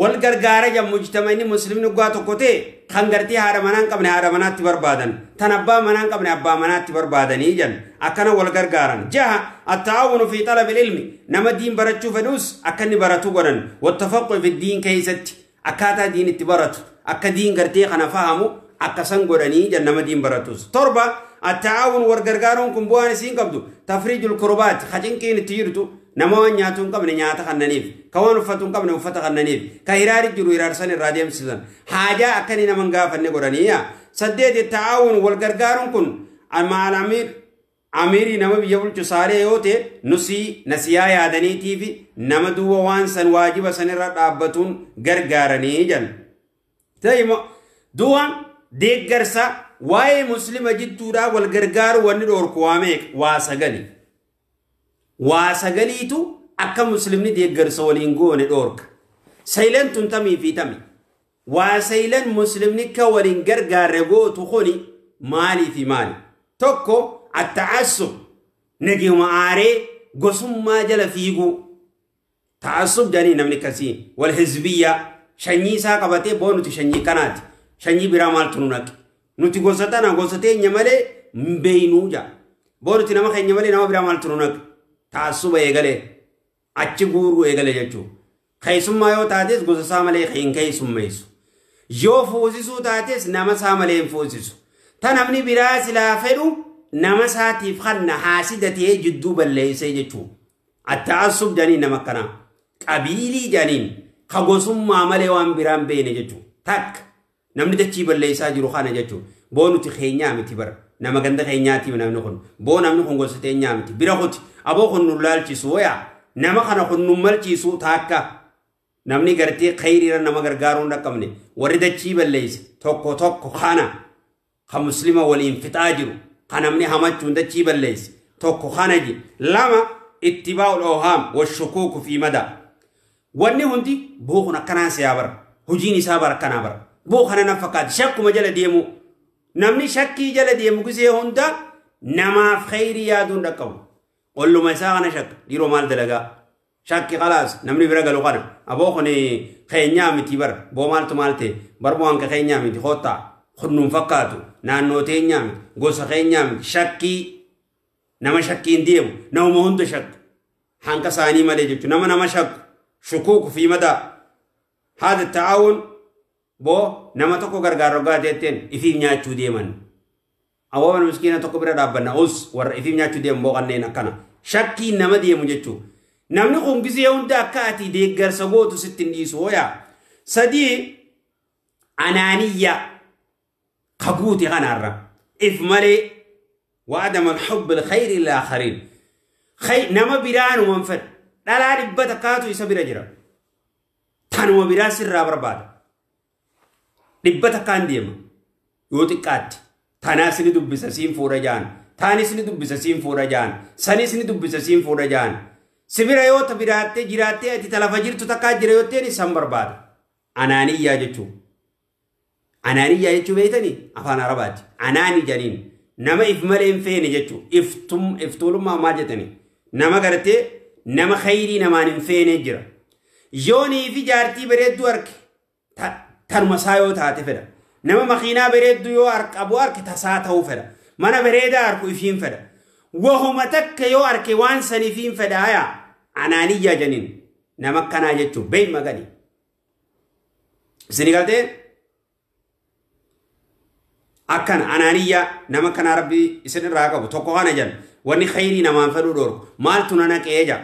wal gargaara jan mujtama'inni muslimni dhugaa tokko ta'e kan gartee haadha manaa hin qabne haadha manaatti barbaadan tan abbaa manaa hin qabne abbaa manaatti barbaadanii jan akkana wal gargaaran jaha attaawunu fi talabil ilmi nama diin barachuu fedhus akka inni baratu godhan wattafaqqu fi diin keessatti akkaataa diin itti baratu akka diin gartee kana fahamu akka san godhanii jan nama diin baratus torba attaawun wal gargaaruun kun bu'aan isiin qabdu tafriijul kurbaati hacinqiin itti jirtu nama waan nyaatu hin qabne nyaata kannaniif ka waan uffatu hin qabne uffata kannaniif ka hiraari jiru hiraarsan irraa deemsisan haajaa akka inni nama hin gaafanne godhaniiya saddeet taa'uun wal gargaaruun kun maal amiirii nama biyya bulchu saalee yoo ta'e nusii nasiyaa yaadaniitiif nama duwwa waan san waajiba sanirra dhaabbatuun gargaaranii jan ta'imo duwwaan deeggarsa waa'ee muslima jidduudhaa wal gargaaru wanni dhoorku waa meeqa waa sagali waa sagaliitu akka muslimni deeggarsa waliin goone dhoorka saylan tun tamii fi tami waa saylan muslimni ka waliin gargaarre gootu kuni maalii fi maali tokko atta'assub nagiyuma aaree gosummaa jala fiiguu ta'assub jedhanii namni akkasii wal hizbiyya shanyii isaa qabatee boo nuti shanyii kanaati shanyii biraa maaltu nu naqe nuti gosa tana gosa teenya malee hin beeynuu jaa boo nuti nama keenya malee nama biraa maaltu nu naqe taassuba eegale achi guuruu eegale jechuu keessummaa yoo taates gosa isaa malee hin keessummeessu yoo fuusisuu taates nama isaa malee hin fuusisu ta namni biraa silaa fedhu nama isaatiif kanna haasida ta'ee jidduu balleessee jechuu atta'assub jedhanii nama akkanaa qabiilii jedhaniin ka gosummaa malee waan biraan beene jechuu takka namni dachii balleessaa jiru kana jechuu boo nuti keenyaa miti bara nama ganda keenyaatiif namni kun boo namni kun gosa teenyaa miti bira kuti aboo kun nu laalchisu yaa nama kana kun nu malchiisu taakka namni gartee khayriira nama gargaaruu hin dhaqqabne warri dachii balleesse tokko tokko kana ka muslima waliin fixaa jiru ka namni hamachuun dachii balleesse tokko kana ji lama ittibaa'ul awhaam washukuuku fi mada wanni hundi boo kun akkanaan siyaa bara hojiin isaa bara akkanaa bara boo kana nan fakkaati shakkuma jala deemu namni shakkii jala deemu gisee hunda namaaf khayrii yaaduu hin dhaqqabu olluma isaa kana shakka dhiiroo maal dalagaa shakki khalaas namni bira galu kana aboo kun keenyaa miti bara boo maaltu maal ta'e bar boo hanka keenyaa miti kottaa kun fakkaatu naannoo teenyaa miti gosa keenyaa miti shakkii nama shakkiin deemu nama hunda shakka hanka isaanii malee jechuudha nama nama shakku shukuuku fi madaa haada taa'uun boo nama tokko gargaaru gaateetteen ifiif nyaachuu deeman awwaaban miskiina tokko bira dhaabbanna us warra ifiif nyaachuu deeman boo kanneen akkana shakkiin nama deemu jechuudha namni kun gisee hunda akka ati deeggarsa gootu sitti hin dhiisu hooyaa sadii anaaniyya kaguute kanarra if malee وعدم الحب الخير للآخرين خير نما بيران ومنفد لا لا ربا تكاتو يسبير جرا تنو بيرا سر برباد ربا تكان ديما يوتي كات تناسني دبس سين فورجان تانسني دبس سين فورجان سنسني دبس سين فورجان سبيرا يوت بيراتي جراتي اتي تلفجر تتكا جرا يوتيني سم برباد أنانية جتو أنانية جتو بيتني أفان عربات أناني جنين nama if malee hin feene jechuun iftuulummaa maal jettani nama gartee nama khayrii namaan hin feene jira yoonii fi jaartii bareedduu arke tanuma isaa yoo taate fedha nama makiinaa bareedduu yoo qabu arke tasaa ta'uu fedha mana bareedaa arku ifiin fedha wahuma takka yoo arke waan san ifiin fedha hayaa anaaniyyaa janiin nama akkanaa jechuun beeyma gadi isinii galtee Akkan anaaniyyaa nama kanaa rabbi isin irraa qabu tokko kana jan wanni khayrii namaan fedhu dhorku maaltu nana qe'ee ja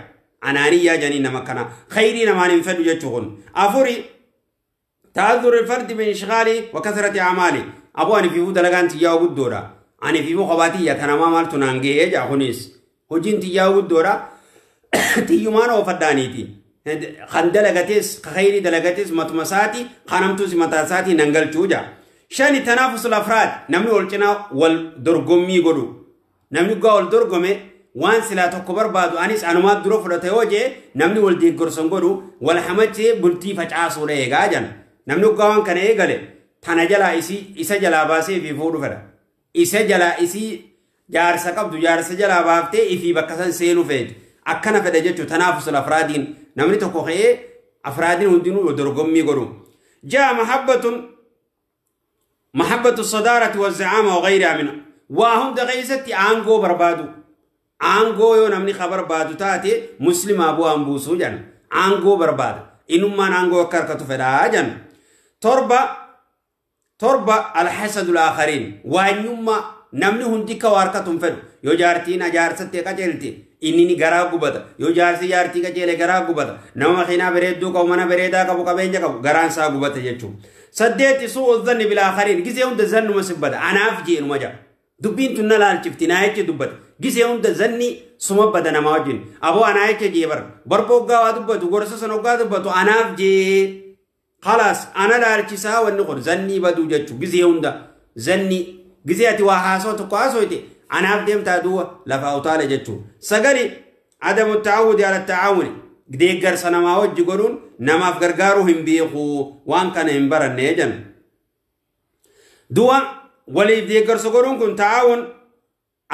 anaaniyyaa janii nama kana khayrii namaan hin fedhu jechuu kun. Afuri ta'adhurri fardi min ishqaalii wa kasrati amaali aboo ani fiifuu dalagaan tiyyaa guddoodha ani fiifuu kophaa tiyya tanamaa maaltu naan ga'ee ja kunis hojiin tiyyaa guddoodha tiyyumaan oofadhaaniiti. Kan dalagates khayrii dalagates matuma isaati kanamtuus mataa isaatii nan galchuu ja. Shani tanaafusul afraad namni wal cinaa wal dorgommii godhu namni dhugaa wal dorgome waan silaa tokko barbaadu anis anumaat dura fudhate yoo jee namni wal deeggarsan godhu wal hamachee bultii facaasuudha eegaa jan namni dhugaa waan kana eegale tana jalaa isii isa jalaa baasee ifii fuudhu fedha isa jalaa isii jaarsa qabdu jaarsa jalaa baaftee ifii bakka san seenuu feeti akkana fedha jechuu tanaafusul afraadiin namni tokko ka'ee afraadiin hundinuu dorgommii godhu. Jaa mahabbatu sadaarati wazacaama wagayrihaa min waa hunda keessatti aangoo barbaadu aangoo yoo namni ka barbaadu taate muslimaa bu'aan buusuu jan aangoo barbaada inummaan aangoo akka harkatu fedhaa jan. Torba alhasadu laakhariin waanyummaa namni hundi ka waa harkatu hin fedhu yoo jaartiin ajaarsattee qajeelte inni ni garaa gubata yoo jaarsi jaartii qajeele garaa gubata nama makiinaa bareedduu qabu mana bareedaa qabu qabeenya qabu garaan isaa gubata jechuudha. Saddeeti su'u zanni bilaakhariin gisee hunda zannuma sibbata anaaf jeenuma ja'a dubbiin tun na laalchifti naa jeche dubbata gisee hunda zanni suma bada namaa wajjin aboo anaa jeche jee bara barba hoggaa waa dubbatu gorsa sana hoggaa dubbatu anaaf jee khalaas ana laalchisaa wanni kun zannii baduu jechuu gisee hunda zanni gisee ati waa haasoo tokko haasoyte anaaf deemtaa duwwa lafa utaale jechuu. Sagali adamu taawudi ala taawuni deeggarsa namaa wajji godhuun namaaf gargaaruu hin beeku waan kana hin baranne jan. Du'a waliif deeggarsa godhuun kun taawun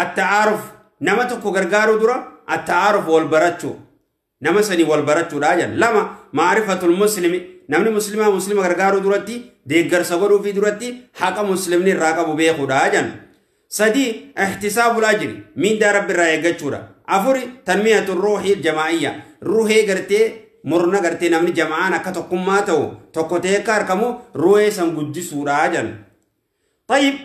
atta'aaruf nama tokko gargaaruu dura atta'aaruf wal barachuu nama sanii wal barachuudha jan. Lama maarifatul muslimi namni muslimaa muslima gargaaruu duratti deeggarsa godhuu fi duratti haqa muslimni irraa qabu beekuudha jan. Sadi ihtisaabul ajri mindaa rabbi irraa eeggachuudha. Afuri tanmiyatu ruuhii jamaa'iyya ruuhee gartee murna gartee namni jama'aan akka tokkummaa ta'u tokko ta'ee akka argamu ruuhee san guddisuudha jan. طيب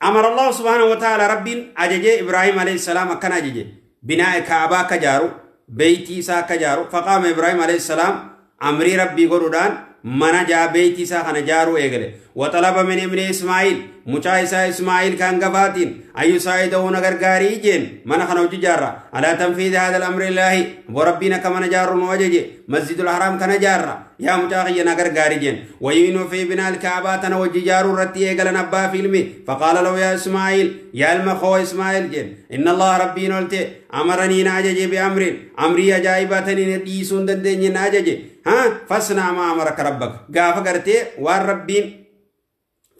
أمر الله سبحانه وتعالى ربين أججي إبراهيم عليه السلام أكن أججي بناء كعبة كجارو بيتي سا كجارو فقام إبراهيم عليه السلام أمري ربي قرودان من جاء بيتي سا خنا جارو إيغلي وطلب من ابن إسماعيل مچا إسا إسماعيل كان قفاتين أي سايدون غرغاري جين من خنا جارة على تنفيذ هذا الأمر الله وربنا كما نجار وججي مسجد الحرام كان جارة يا مچا نغرغاري جين وينو في بناء الكعبة تنوجي جارو رتي إيغل نبا فيلمي فقال له يا إسماعيل يا المخو إسماعيل جين إن الله ربي نولتي أمرني ناججي بأمر أمري أجايباتني نديسون دندني ناججي ها فاصنع ما أمرك ربك قاف قرتي والربين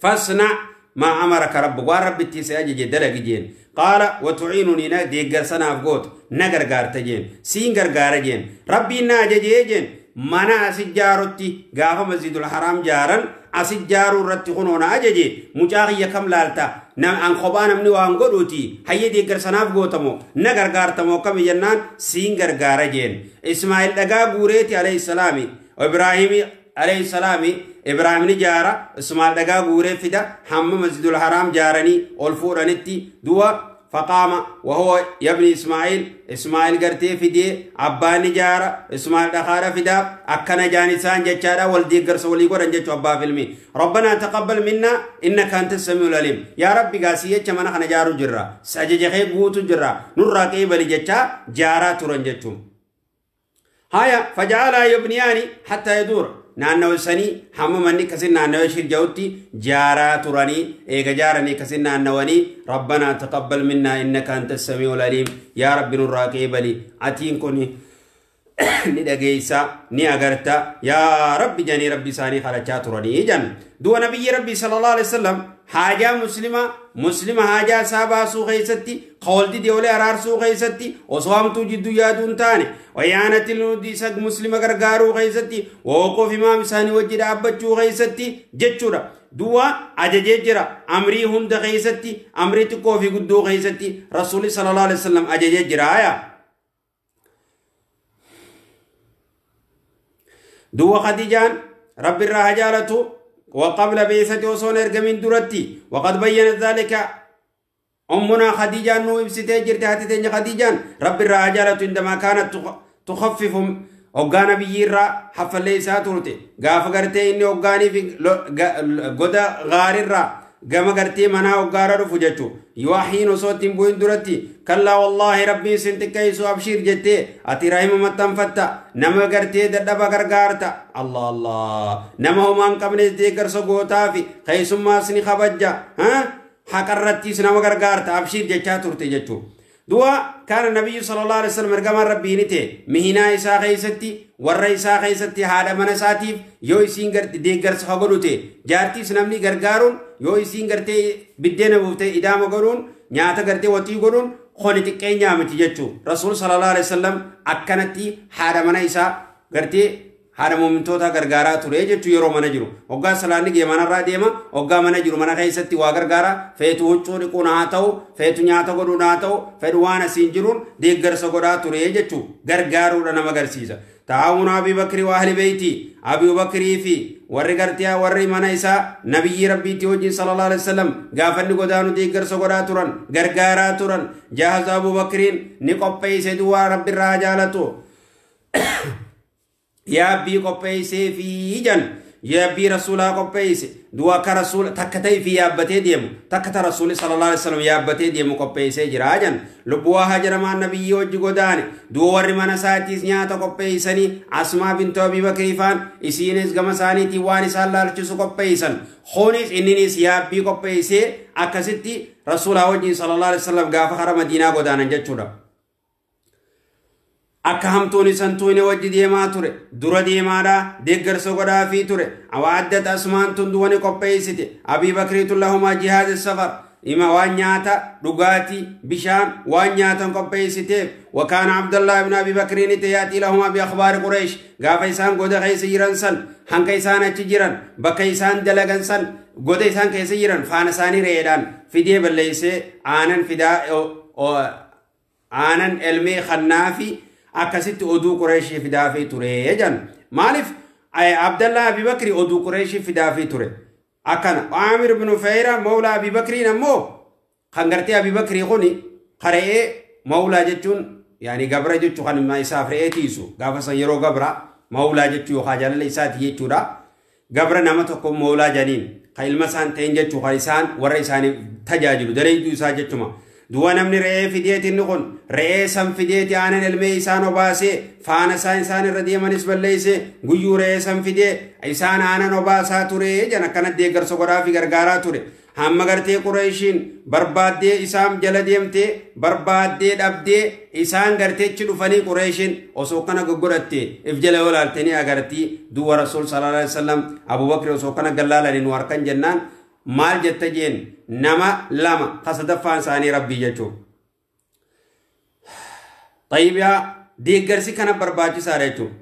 فاصنع ما أمرك ربك والرب تيسي أجي دلق جين قال وتعينني نديقر سنة أفقوت نقر قارتجين سينقر قارجين ربي ناججي جين mana asijaarutti gaafa masjidul haram jaaran asijaaru irratti kunoona ajaje mucaa kiyya kam laalta an kophaa namni waan godhuuti hayyee deeggarsanaaf gootamo na gargaartamo akkami jennaan siin gargaara jeen. Ismaa'il dhagaa guureeti alayhi salaami Ibraahimi alayhi salaami Ibraahimni jaara Ismaa'il dhagaa guuree fida hamma masjidul haram jaaranii ol fuudhanitti du'a فقام وهو يبني إسماعيل إسماعيل قرتي فدي أباني جارة إسماعيل دخارة فدا أكنا جانسان جتشارة والدي قرص ولي قرن جتشو أبا فيلمي ربنا تقبل منا إنك أنت السميع العليم يا ربي قاسية كمانا خنا جارو جرا سججخي قوتو جرا نورا قيبلي جتشا جارة ترن جتشو هايا فجعل يبنياني حتى يدور naannawaa sanii hamma manni kasin naannawaa shirjawutti jaaraa turanii eega jaaranii kasin naannawanii rabbanaa taqabbal minnaa innaka anta samiul aliim yaa rabbi nurraa qeebali atiin kun ni dhageeysa ni agarta yaa rabbi janii rabbi isaanii kadhachaa turanii jan du'a nabiyyi rabbi sallallahu alaihi wasallam haajaa muslima muslima haajaa isaa baasuu keessatti qawaldi deeolee araarsuu keessatti osoo hamtuu jidduu yaaduu hin taane wayyaanatti nuti isa muslima gargaaruu keessatti wooqoof imaam isaanii wajji dhaabbachuu keessatti jechuudha. Du'a ajajee jira amrii hunda keessatti amrii xiqqoo fi guddoo keessatti rasuulli sallallahu alaihi wasallam ajajee jira aya. Du'a Khadijaan rabbi irraa haa jaalatu وقبل بعثة وصون إرجمين درتي وقد بينت ذلك أمنا خديجة نو إبستي جرت هاتتين خديجة رب الرجالة عندما كانت تخفف أوغانا بيرا حفل ليس تورتي غاف غرتي إني أوغاني في غدا غاريرا gama gartee manaa hoggaara dhufu jechu yoo osoo ittiin bu'in duratti kallaa wallaahi rabbiin sin xiqqeessu abshiir jettee ati rahima maxxanfatta nama gartee dadhaba gargaarta Allah Allah nama homaa hin qabnes deeggarsa gootaafi keessummaas ni kabajja haqarrattis nama gargaarta abshiir jechaa turte jechuu. Dua كان النبي صلى الله عليه وسلم رقم ربي نته مهنا إسا خيستي ور إسا خيستي هذا من ساتيف يو إسين غرت ديغرس خغلوته جارتي سنمني غرغارون يو إسين غرتي بدينا بوته إدام غرون نياتا غرتي وتي غرون خونتي كينيا متي جچو رسول صلى الله عليه وسلم أكنتي هذا من إسا غرتي هذا مومنتوتا غرغارا ture jechuu yeroo mana jiru hoggaa salaanni gee manarraa deema hoggaa mana jiru mana keessatti waa gargaara feetu huccuu dhiquun haa ta'u feetu nyaata godhuun haa ta'u fedhu waan asiin jiruun deeggarsa godhaa ture jechuu gargaaruudha nama agarsiisa. Taa'uun Abii Bakrii wa ahli beeyti Abii Bakrii fi warri gartiyaa warri mana isaa nabiyyi rabbiitti wajjin sallallahu alaihi wasallam gaafanni godaanu deeggarsa godhaa turan gargaaraa turan jahaza Abuu Bakriin ni qopheesse duwwaa rabbirraa jaalatu. يا بي قبيسي في جن يا بي رسول قبيسي دوا كرسول تكتي في يابتي ديم تكت رسول صلى الله عليه وسلم يابتي ديم قبيسي جراجن لبوا هجر مع النبي وجه غداني دوا ور من ساتيس نياتا قبيسني اسماء بنت ابي بكر فان اسينس غمساني تي وان صلى الله قبيسن خونيس اننيس يا بي قبيسي اكستي رسول وجه صلى الله عليه وسلم غاف خر مدينه غدانن جچودا akka hamtuun isan tuune wajji deemaa ture dura deemaadha deeggarsa godhaafii ture awaaddat asmaan tun duwani qopheessite Abii Bakriitu lahumaa jihaad safar ima waan nyaata dhugaatii bishaan waan nyaatan qopheessiteef وكان عبد الله بن أبي بكر يأتي لهما بأخبار قريش gaafa isaan goda keessa jiran san hanka isaan achi jiran bakka isaan dalagan san goda isaan keessa jiran faana isaanii re'eedhaan fidee balleessee aanan fidaa aanan elmee kannaafi akkasitti oduu Qureeshii fidaafii ture jedhan maaliif Abdallah Abi Bakri oduu Qureeshii fidaafii ture akkana Aamir ibn Fayra mawlaa Abi Bakriin ammoo kan gartee Abi Bakrii kuni qara'ee mawlaa jechuun yaani gabra jechuu kan isaaf re'ee tiisu gaafa san yeroo gabra mawlaa jechuu yookaan jaalala isaati jechuudha gabra nama tokko mawlaa janiin kan ilma isaan ta'in jechuu kan isaan warra isaaniif tajaajilu dareedduu isaa jechuma. Du'a namni re'ee fideeti inni kun re'ee san fideeti aanan elmee isaan obaasee faana isaan isaan irra deemanis balleessee guyyuu re'ee san fidee isaan aanan obaasaa ture jedhan akkana deeggarsa godhaa fi gargaaraa ture. Hamma gartee Qureeshiin barbaaddee isaan jala deemtee barbaaddee dhabdee isaan garteechi dhufanii Qureeshiin osoo kana goggodhatte if jala yoo laaltanii agartii du'a Rasuul sallallahu alaihi wasallam Abuu Bakri osoo kana gallaalanii nu harkan jennaan maal jette jeen nama lama kasadaffaan isaanii rabbii jechuudha. Xayyibiyaa deeggarsi kana barbaachisaadha jechuudha.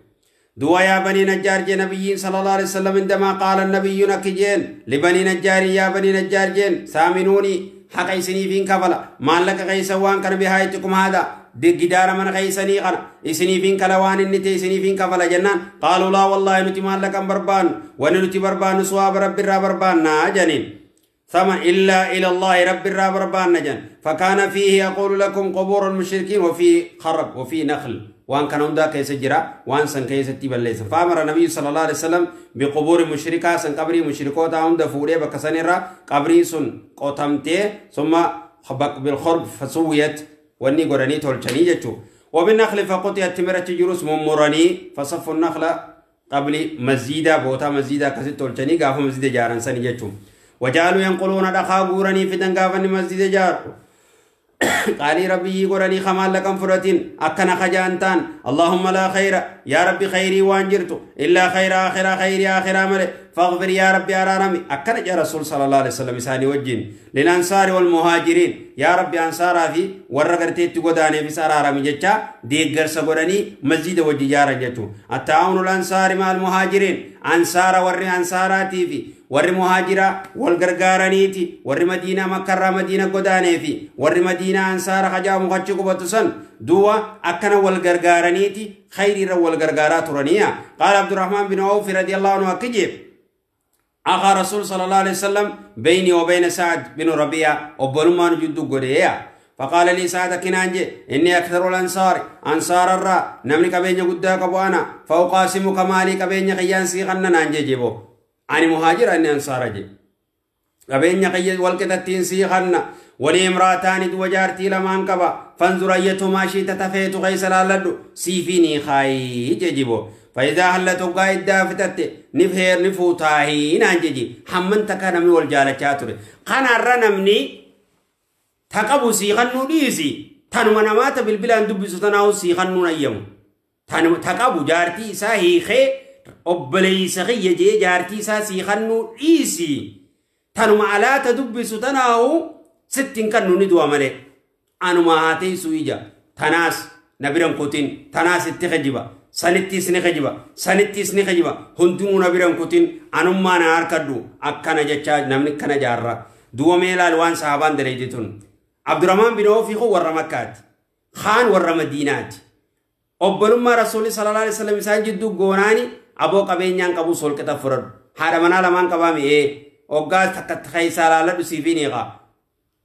Du'a yaa banii Najjaar jee nabiyyiin sallallahu alaihi wasallam indamaa qaala nabiyyuun akki jeen libanii Najjaarii yaa banii Najjaar jeen saaminuuni haqa isiniif hin kafala maallaqa keessa waan kana bihaa itti kumaadha gidaara mana keessanii kana isiniif hin kala waan inni ta'e isiniif hin kafala jennaan qaaluu laa wallaahi nuti maallaqa hin barbaannu wanni nuti barbaannu suwaaba rabbiirraa barbaannaa janiin. ثم إلا إلى الله رب الرب ربان نجن فكان فيه يقول لكم قبور المشركين وفي خرب وفي نخل وان كان عندها كيس جرا وان سن كيس تبليس فأمر النبي صلى الله عليه وسلم بقبور المشركة سن قبري مشركوتا عند فوري بكسنرا قبري سن قتمته ثم خبق بالخرب فسويت واني قرني تولشني جتشو وبالنخل فقطعت تمرة جروس ممرني فصفوا النخل قبل مزيدة بوتا مزيدة كسي تولشني قافوا مزيدة جارن سن جتشو وجعلوا ينقلون دخا غورني في دنگافن مسجد جار قالي ربي غورني خمال لكم فرتين اكنا خجانتان اللهم لا خير يا ربي خيري وانجرت الا خير اخر خير اخر امر فاغفر يا ربي ارارمي اكنا يا رسول صلى الله عليه وسلم ثاني وجين للانصار والمهاجرين يا ربي انصار في ورغرتي غداني في سارارمي جچا ديغرس غورني مسجد وجي جارن جچو التعاون الانصار مع المهاجرين انصار ور انصاراتي في warri muhaajira wal gargaaraniiti warri madiinaa makkarraa madiina godaanee fi warri madiinaa ansaara hajaamu achi qubatu san du'a akkana wal gargaaraniiti khayriirra wal gargaaraa turaniya qaala Abdurrahmaan bin Awf radiyallahu anhu akka jee أخا رسول صلى الله عليه وسلم بيني وبين سعد بن ربيعة وبلمان جدو قرية فقال لي سعد كنانجي إني أكثر الأنصار أنصار الرا نملك بين قداك أبو أنا فأقاسمك مالي كبين خيان سيغن نانجي جيبو أنا مهاجر أني أنصار جي قبين خيان والكتتين سيغن ولي امرأتان دوجارتي لما انكبا فانظر أيتهما شئت تفيت غيس لالدو سيفيني خاي جيبو فإذا هلت قايد دافتت نفهر نفوتاهي نانجي حمن تكا نمني والجالة شاتوري قانا الرنمني تقبو سيغنو ديسي تنو نمات بالبلان دبسو تناو سيغنو نيمو تقبو جارتي ساهي خي أبلي سغي جي جارتي سا سيغنو ديسي تنو معلا تدبسو تناو ستين كنو ندوا ملي أنو ما هاتي سويجا تناس نبرن كوتين تناس اتخجبا سنتي سنخجبا سنتي سنخجبا هندمو نبرن كوتين أنو ما نهار كدو أكنا جتشاج نمني كنا جارة دوا ميلا الوان صحابان درجتون عبد الرحمن بن عوف خو ورا مكات خان ورا مدينات أبلما رسول صلى الله عليه وسلم سان جدو غوناني أبو قبين قبو سول كتا فرد هذا منا لمان قبامي إيه أوغاز تكت خيسا لا لسيفيني غا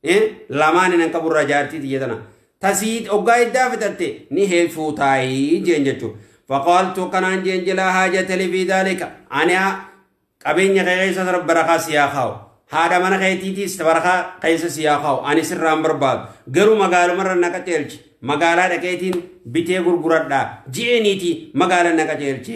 إيه لمان نكبر رجارتي تيجتنا تسيد أوغاز دافتت نهي فوتاي جنجتو فقالت كنان جنجلا حاجة لي في ذلك أنا قبين خيسا رب بركة سياخاو هذا من خيتي تبرخا قيس سياخاو أنا سر برباد غرو مغالو مرة نكتلش مغالا دكيتين بيتي غرغردا جينيتي مغالا نكتلش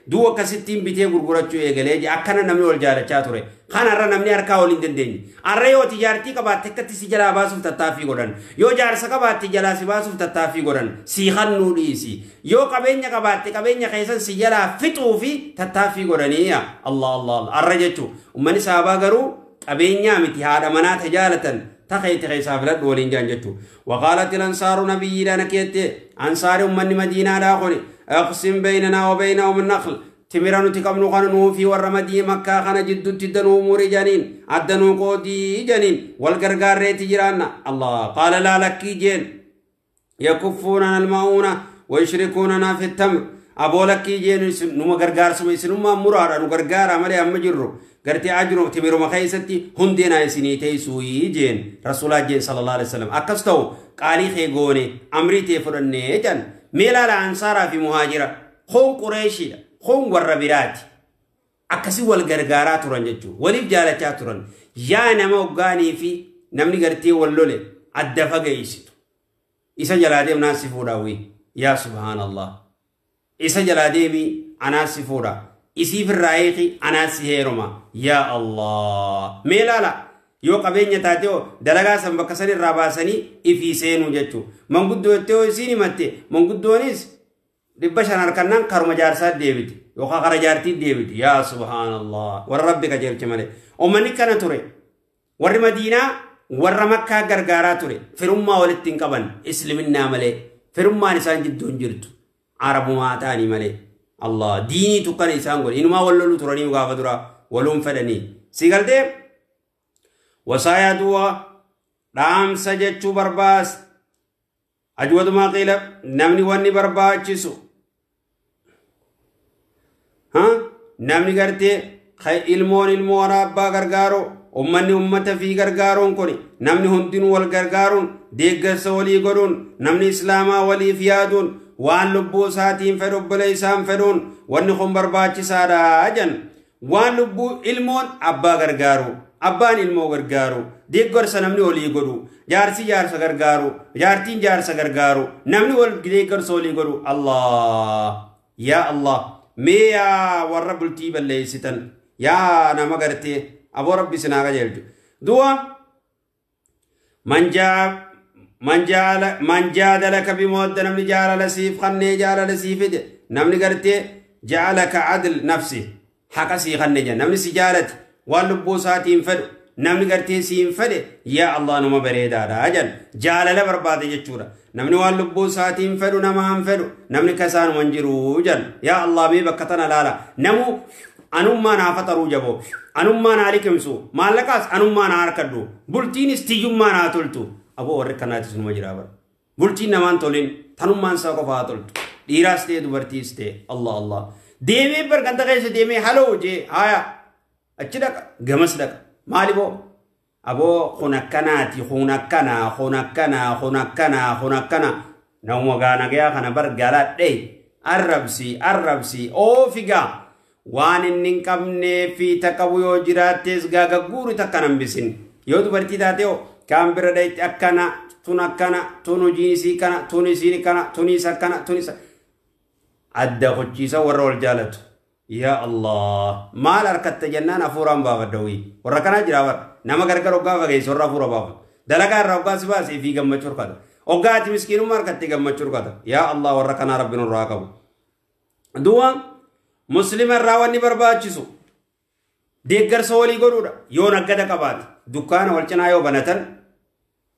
دو كستين بيتي غرغرچو ايغلي اكنا نمني ول جالا چاتوري خان ار نمني اركا ولين دندني ار يو تجارتي قبات تكتي سجلا باسف تتافي غدن يو جارس قبات جلا سباسف تتافي غدن سيخنو ديسي يو قبينيا قبات قبينيا خيسن سجلا فتو في تتافي غدنيا الله الله ار جچو امني صحابه غرو قبينيا متي هذا منا تجالتن تخيت خيسا فلد ولين جانجتو وقالت الانصار نبي لنا كيت انصار من مدينه داخل اقسم بيننا وبينهم النخل تمرانو تقبنو قنو في ور مدينه مكه خنا جد تدنو موري جانين ادنو قودي جانين والغرغار ريت جيرانا الله قال لا لك جين يكفوننا المعونه ويشركوننا في التمر ابو لك جين نو غرغار سمي سنما مرارا نو غرغار امري ام جرو غرتي اجرو تمرو مخيستي هندينا يسني تيسوي جين رسول الله صلى الله عليه وسلم اكستو قالي خيغوني امري تي فرني جن ميلا الانصار في مهاجره خون قريشي خون ور برات اكسي والغرغارات ترن جچو وليف جالچا ترن يا نما وغاني في نمني غرتي ولولي ادفغيست إسا جلاديم ناس فوراوي يا سبحان الله إسا جلاديمي أنا سفورا إسي في الرأيقي أنا سهيرما يا الله ميلالا يو قبين يتاتيو دلغا سنبكسني الراباسني إفي سينو جتو من قدو يتيو إسيني متي من قدو نيس ربشان أركنان كرم جارسات ديبتي يوخا خرجارتي ديبتي يا سبحان الله والرب كجير كمالي ومني كان توري ور مدينة ور مكة غرغارا توري فرما ولتين قبن اسلمنا ملي فرما نسان جدون جرتو عرب ما تاني ملي الله ديني تكن إنسان قول إنما ولولو تراني وغافدرا ولوم فدني سيقال وصايا دوا رام سجدشو برباس أجود ما قيل نمني واني برباچسو ها نمني قرتي خي ilmoon ilmoo abbaa gargaaroo ummanni ummata fi gargaaruun kuni namni hundinuu wal gargaaruun deeggarsa walii godhuun namni islaamaa waliif yaaduun waan lubbuu isaatiin fedhu obbolee isaan fedhuun wanni kun barbaachisaadha jan waan lubbuu ilmoon abbaa gargaaru abbaan ilmoo gargaaru deeggarsa namni walii godhu jaarsi jaarsa gargaaru jaartiin jaarsa gargaaru namni wal deeggarsa walii godhu Allah yaa Allah mee yaa warra bultii balleessitan yaa nama gartee aboo rabbi sinaa qajeelchu du'a man jaadalaka bimawadda namni jaalala siif kannee jaalala sii fide namni gartee jaalaka adl nafsi haqa sii kanne jedha namni si jaalate waan lubbuu isaatiin fedhu namni gartee siin fedhe yaa Allah numa bareedaadha jedhan jaalala barbaade jechuudha namni waan lubbuu isaatiin fedhu namaan fedhu namni kasaanuma hin jiru jedhan yaa Allah mee bakka tana laala namu anummaa naa faxaruu jaboo anummaa naa liqimsu maallaqaas anummaa naa harkadhu bultiinis tiyyummaa naa toltu aboo warri kanaatis numa jira bara bultiin namaan tolin tanummaan isaa qofaa toltu dhiiraas ta'e dubartiis ta'e Allah Allah deemee barganta keessa deemee haloo jee haya Achi dhaqa gamas dhaqa maali boo aboo kun akkanaati kun akkanaa kun akkanaa kun akkanaa kun akkana nama gaanagayaa kana bar galadhe arrabsi arrabsi oofigaa waan inni hin qabnee fi takka yoo jiraattes gaagagguuri takka hambisin yoo dubartii taate hoo kaan bira dhayitti akkana tun akkana tun hojiin isii kana tun isiin kana tun isa akkana tun isa adda qochiisa warra wal jaalatu. Yaa Allah maal harkatta jennaan hafuuraan baafadha wii warra kanaa jira bara nama gargar hoggaa fageessu warra hafuura baafatu dalagaa irraa hoggaa si baasee fi gammachuu harkata hoggaa ati miskiinummaa harkatte gammachuu harkata. Yaa Allah warra kanaa rabbi nurraa qabu. Du'a muslima irraa wanni barbaachisu deeggarsa walii godhuudha. Yoo naggada qabaate dukkaana wal cinaa yoo banatan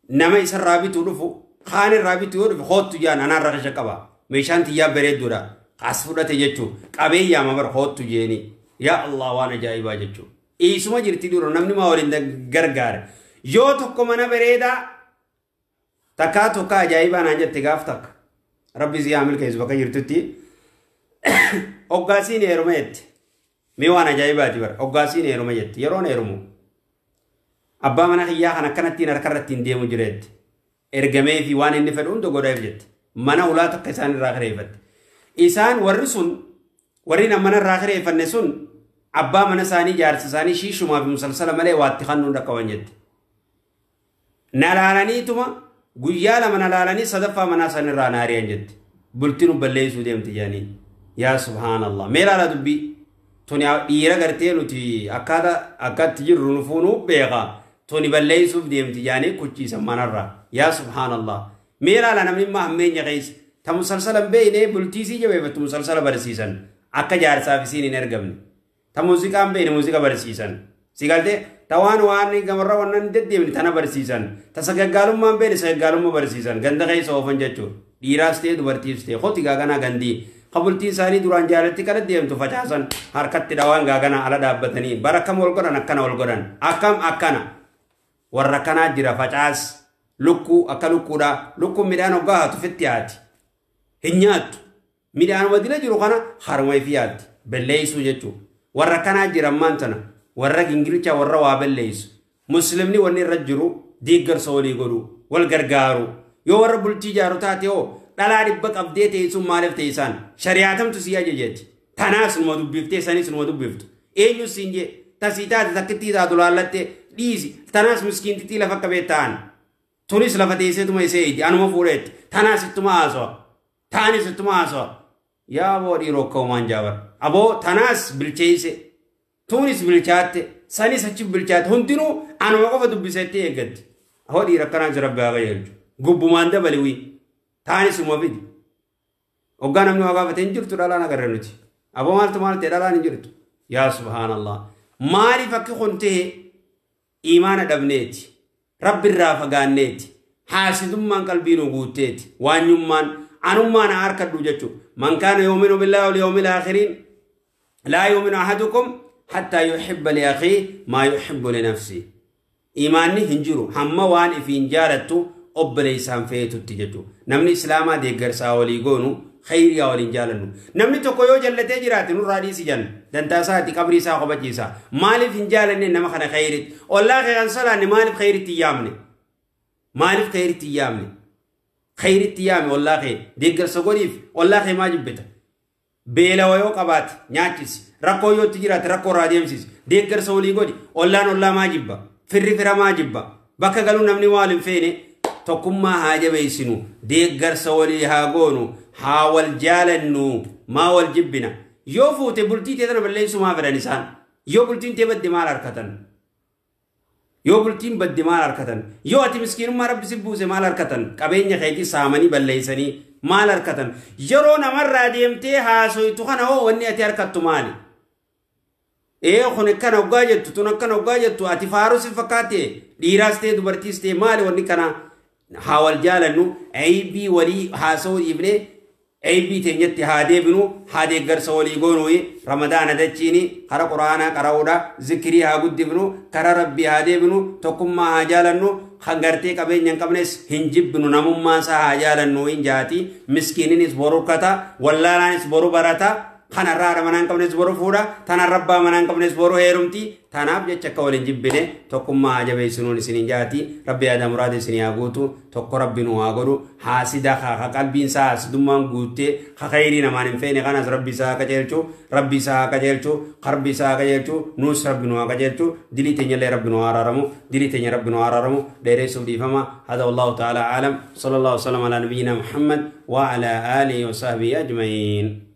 nama isarraa bituu dhufu kaan irraa bituu yoo dhufe hoottu jaan anaan rakasha qaba meeshaan tiyyaa bareedduudha as fudhate jechuun qabeeyyaama bara hoottu jeeni. Yaa Allah waan ajaa'ibaa jechuun dhiisuma jirti dura namni maa waliin gargaare yoo tokko mana bareedaa takkaa tokko ajaa'ibaa naan jette gaaf takka rabbi si haa milkeessu bakka jirtutti hoggaasiin heeruma jette mee waan ajaa'ibaati bara hoggaasiin heeruma jette yeroon heerumu abbaa mana kiyyaa kan akkanattiin harkarratti hin deemu jira jette ergamee fi waan inni fedhu hunda godhaaf jette mana ulaa takka isaan irraa kireeffatte. Isaan warri sun warri mana irraa kireeffanne sun abbaa mana isaanii jaarsa isaanii shiishumaa fi musalsala malee waatti kannuun dhaqqaban jette. Na laalaniituma guyyaa lama na laalanii sadaffaa manaa isaan irraa na ari'an jette. Bultiin balleessuu deemte jedhanii. Yaa subhaanallah mee laala dubbii tuni dhiira gartee nuti akkaataa akkatti jirru nu fuunuu beekaa tuni balleessuuf deemti jedhanii kuchiisan manarraa. Yaa subhaanallah mee laala namni immoo hammeenya keessa. Ta musalsala hin beekne bultiisii jabeeffattu musalsala barsiisan akka jaarsaaf isiin hin ergamne. Ta muuziqaa hin beekne muuziqaa barsiisan. Si galtee ta waan waan gamarra wannan deddeemne tana barsiisan. Ta sagaggaalummaa hin beekne sagaggaalummaa barsiisan. Ganda keessa oofan jechuudha. Dhiiraas ta'e dubartiis ta'e hoti gaaganaa gandii. Ka bultiin isaanii duraan jaalatti kana deemtu facaasan harkatti dhawaan gaaganaa ala dhaabbatanii bara akkam wal godhan akkana wal godhan akkam akkana warra kanaa jira facaas lukkuu akka lukkuudhaa lukkuun midhaan hoggaa haatu fitti haati. Hin nyaattu midhaan wadila jiru kana harma ifi yaaddi balleessuu jechuudha. Warra kanaa jiran maan tana warra gingilchaa warra waa balleessu. Muslimni wanni irra jiru deeggarsa walii godhu wal gargaaru yoo warra bultii jaaru taate hoo dhalaa dhibba qabdee teessuun maaliif teessaan shari'aatamtu si ajajeeti. Tanaas numa dubbiftee sanis numa dubbiftu eenyus siin jee tasii taate takkittii taatu laallattee dhiisi tanaas miskiintittii lafa qabee ta'an tunis lafa teesseetuma isee iji anuma fuudheetti tanaas ittuma haasawa. Taanis ittuma haasawa. Yaa aboo dhiiroo akka uumaan jaabar. Aboo tanaas bilcheesse. Tuunis bilchaatte. Sanis achi bilchaatte. Hundinuu anuma qofa dubbisetti eeggatti. Ahoo dhiira akkanaa jira rabbi haa qajeelchu. Gubbumaan dabali wii. Taanis uma fidi. Hoggaa namni waa gaafate hin jirtu dhalaan agarra nuti. Aboo maaltu maal ta'e dhalaan hin jirtu. Yaa subhaanallah. Maaliif akki kun ta'e imaana dhabneeti. Rabbi irraa fagaanneeti. Haasidummaan qalbii nu guutteeti. Waanyummaan anummaan harkadhu jechuudha. Man kaana yu'minu billahi wal yawmil aakhiriin laa yu'minu ahadukum hattaa yuhibba li akhiihi maa yuhibbu li nafsihi. Imaanni hin jiru hamma waan ifiin jaalattu obboleessaan feetutti jechuudha. Namni islaamaa deeggarsaa walii goonu khayriyaa waliin jaalannu. Namni tokko yoo jallatee jiraate nurraa dhiisi janna. Dantaa isaati qabrii isaa qobachiisa. Maaliif hin jaalanne nama kana khayritti? Ollaa kee kan salaanne maaliif khayritti hin yaamne? Maaliif khayritti hin yaamne? Khayritti yaame ollaa kee deeggarsa godhiif ollaa kee maa jibbita? Beelawa yoo qabaate nyaachisi. Rakkoo yoo itti jiraate rakkoo irraa deemsisi. Deeggarsa walii godhi. Ollaan ollaa maa jibba? Firri fira maa jibba? Bakka galuu namni maal hin feene tokkummaa haa jabeessinu. Deeggarsa walii haa goonu. Haa wal jaalannu. Maa wal jibbina? Yoo fuute bultii tee tana balleessuu maa fedhan isaan? Yoo bultiin tee badde maal harkatan? Yoo bultiin badde maal harkatan? Yoo ati miskiinummaa rabbi si buuse maal harkatan? Qabeenya keetii saamanii balleessanii maal harkatan? Yeroo namarraa deemtee haasoytu kana hoo wanni ati harkattu maali? Ee kun akkana hoggaa jettu tun akkana hoggaa jettu ati faaruu si fakkaate dhiiraas ta'e dubartiis ta'e maali wanni kana? Haa wal jaalannu aybii walii haasa'uu dhiifnee aybii teenyatti haa deebinu haa deeggarsa walii goonuu ramadaana dachiini kara quraanaa qara'uudha zikirii haa guddifnu kara rabbii haa deebinu tokkummaa haa jaalannu kan gartee qabeenya hin qabnes hin jibbinu namummaa isaa haa jaalannu hin jaati miskiininis boru kata wallaalaanis boru barata. Kanarraa haadha manaa hin qabnes boru fuudha. Tanarra abbaa manaa hin qabnes boru heerumti. Tanaaf jecha akka waliin jibbine tokkummaa haa jabeessinuun isiniin jaati. Rabbi yaada muraada isinii haa guutu. Tokko Rabbi nu haa godhu. Haasida ka qalbiin isaa haasidummaan guuttee ka khayrii namaan hin feene kanas Rabbi isaa haa qajeelchu. Rabbi isaa haa qajeelchu. Rabbi isaa haa qajeelchu. Nuus Rabbi nu haa qajeelchu. Dilii teenyallee Rabbi nu haa araaramu. Dilii teenya Rabbi nu haa araaramu. Dheeressuuf dhiifama. Hada wallahu ta'ala aalam. Sallallahu alaihi wa sallam ala nabiyyina Muhammad wa ala alihi wa sahbihi ajma'iin.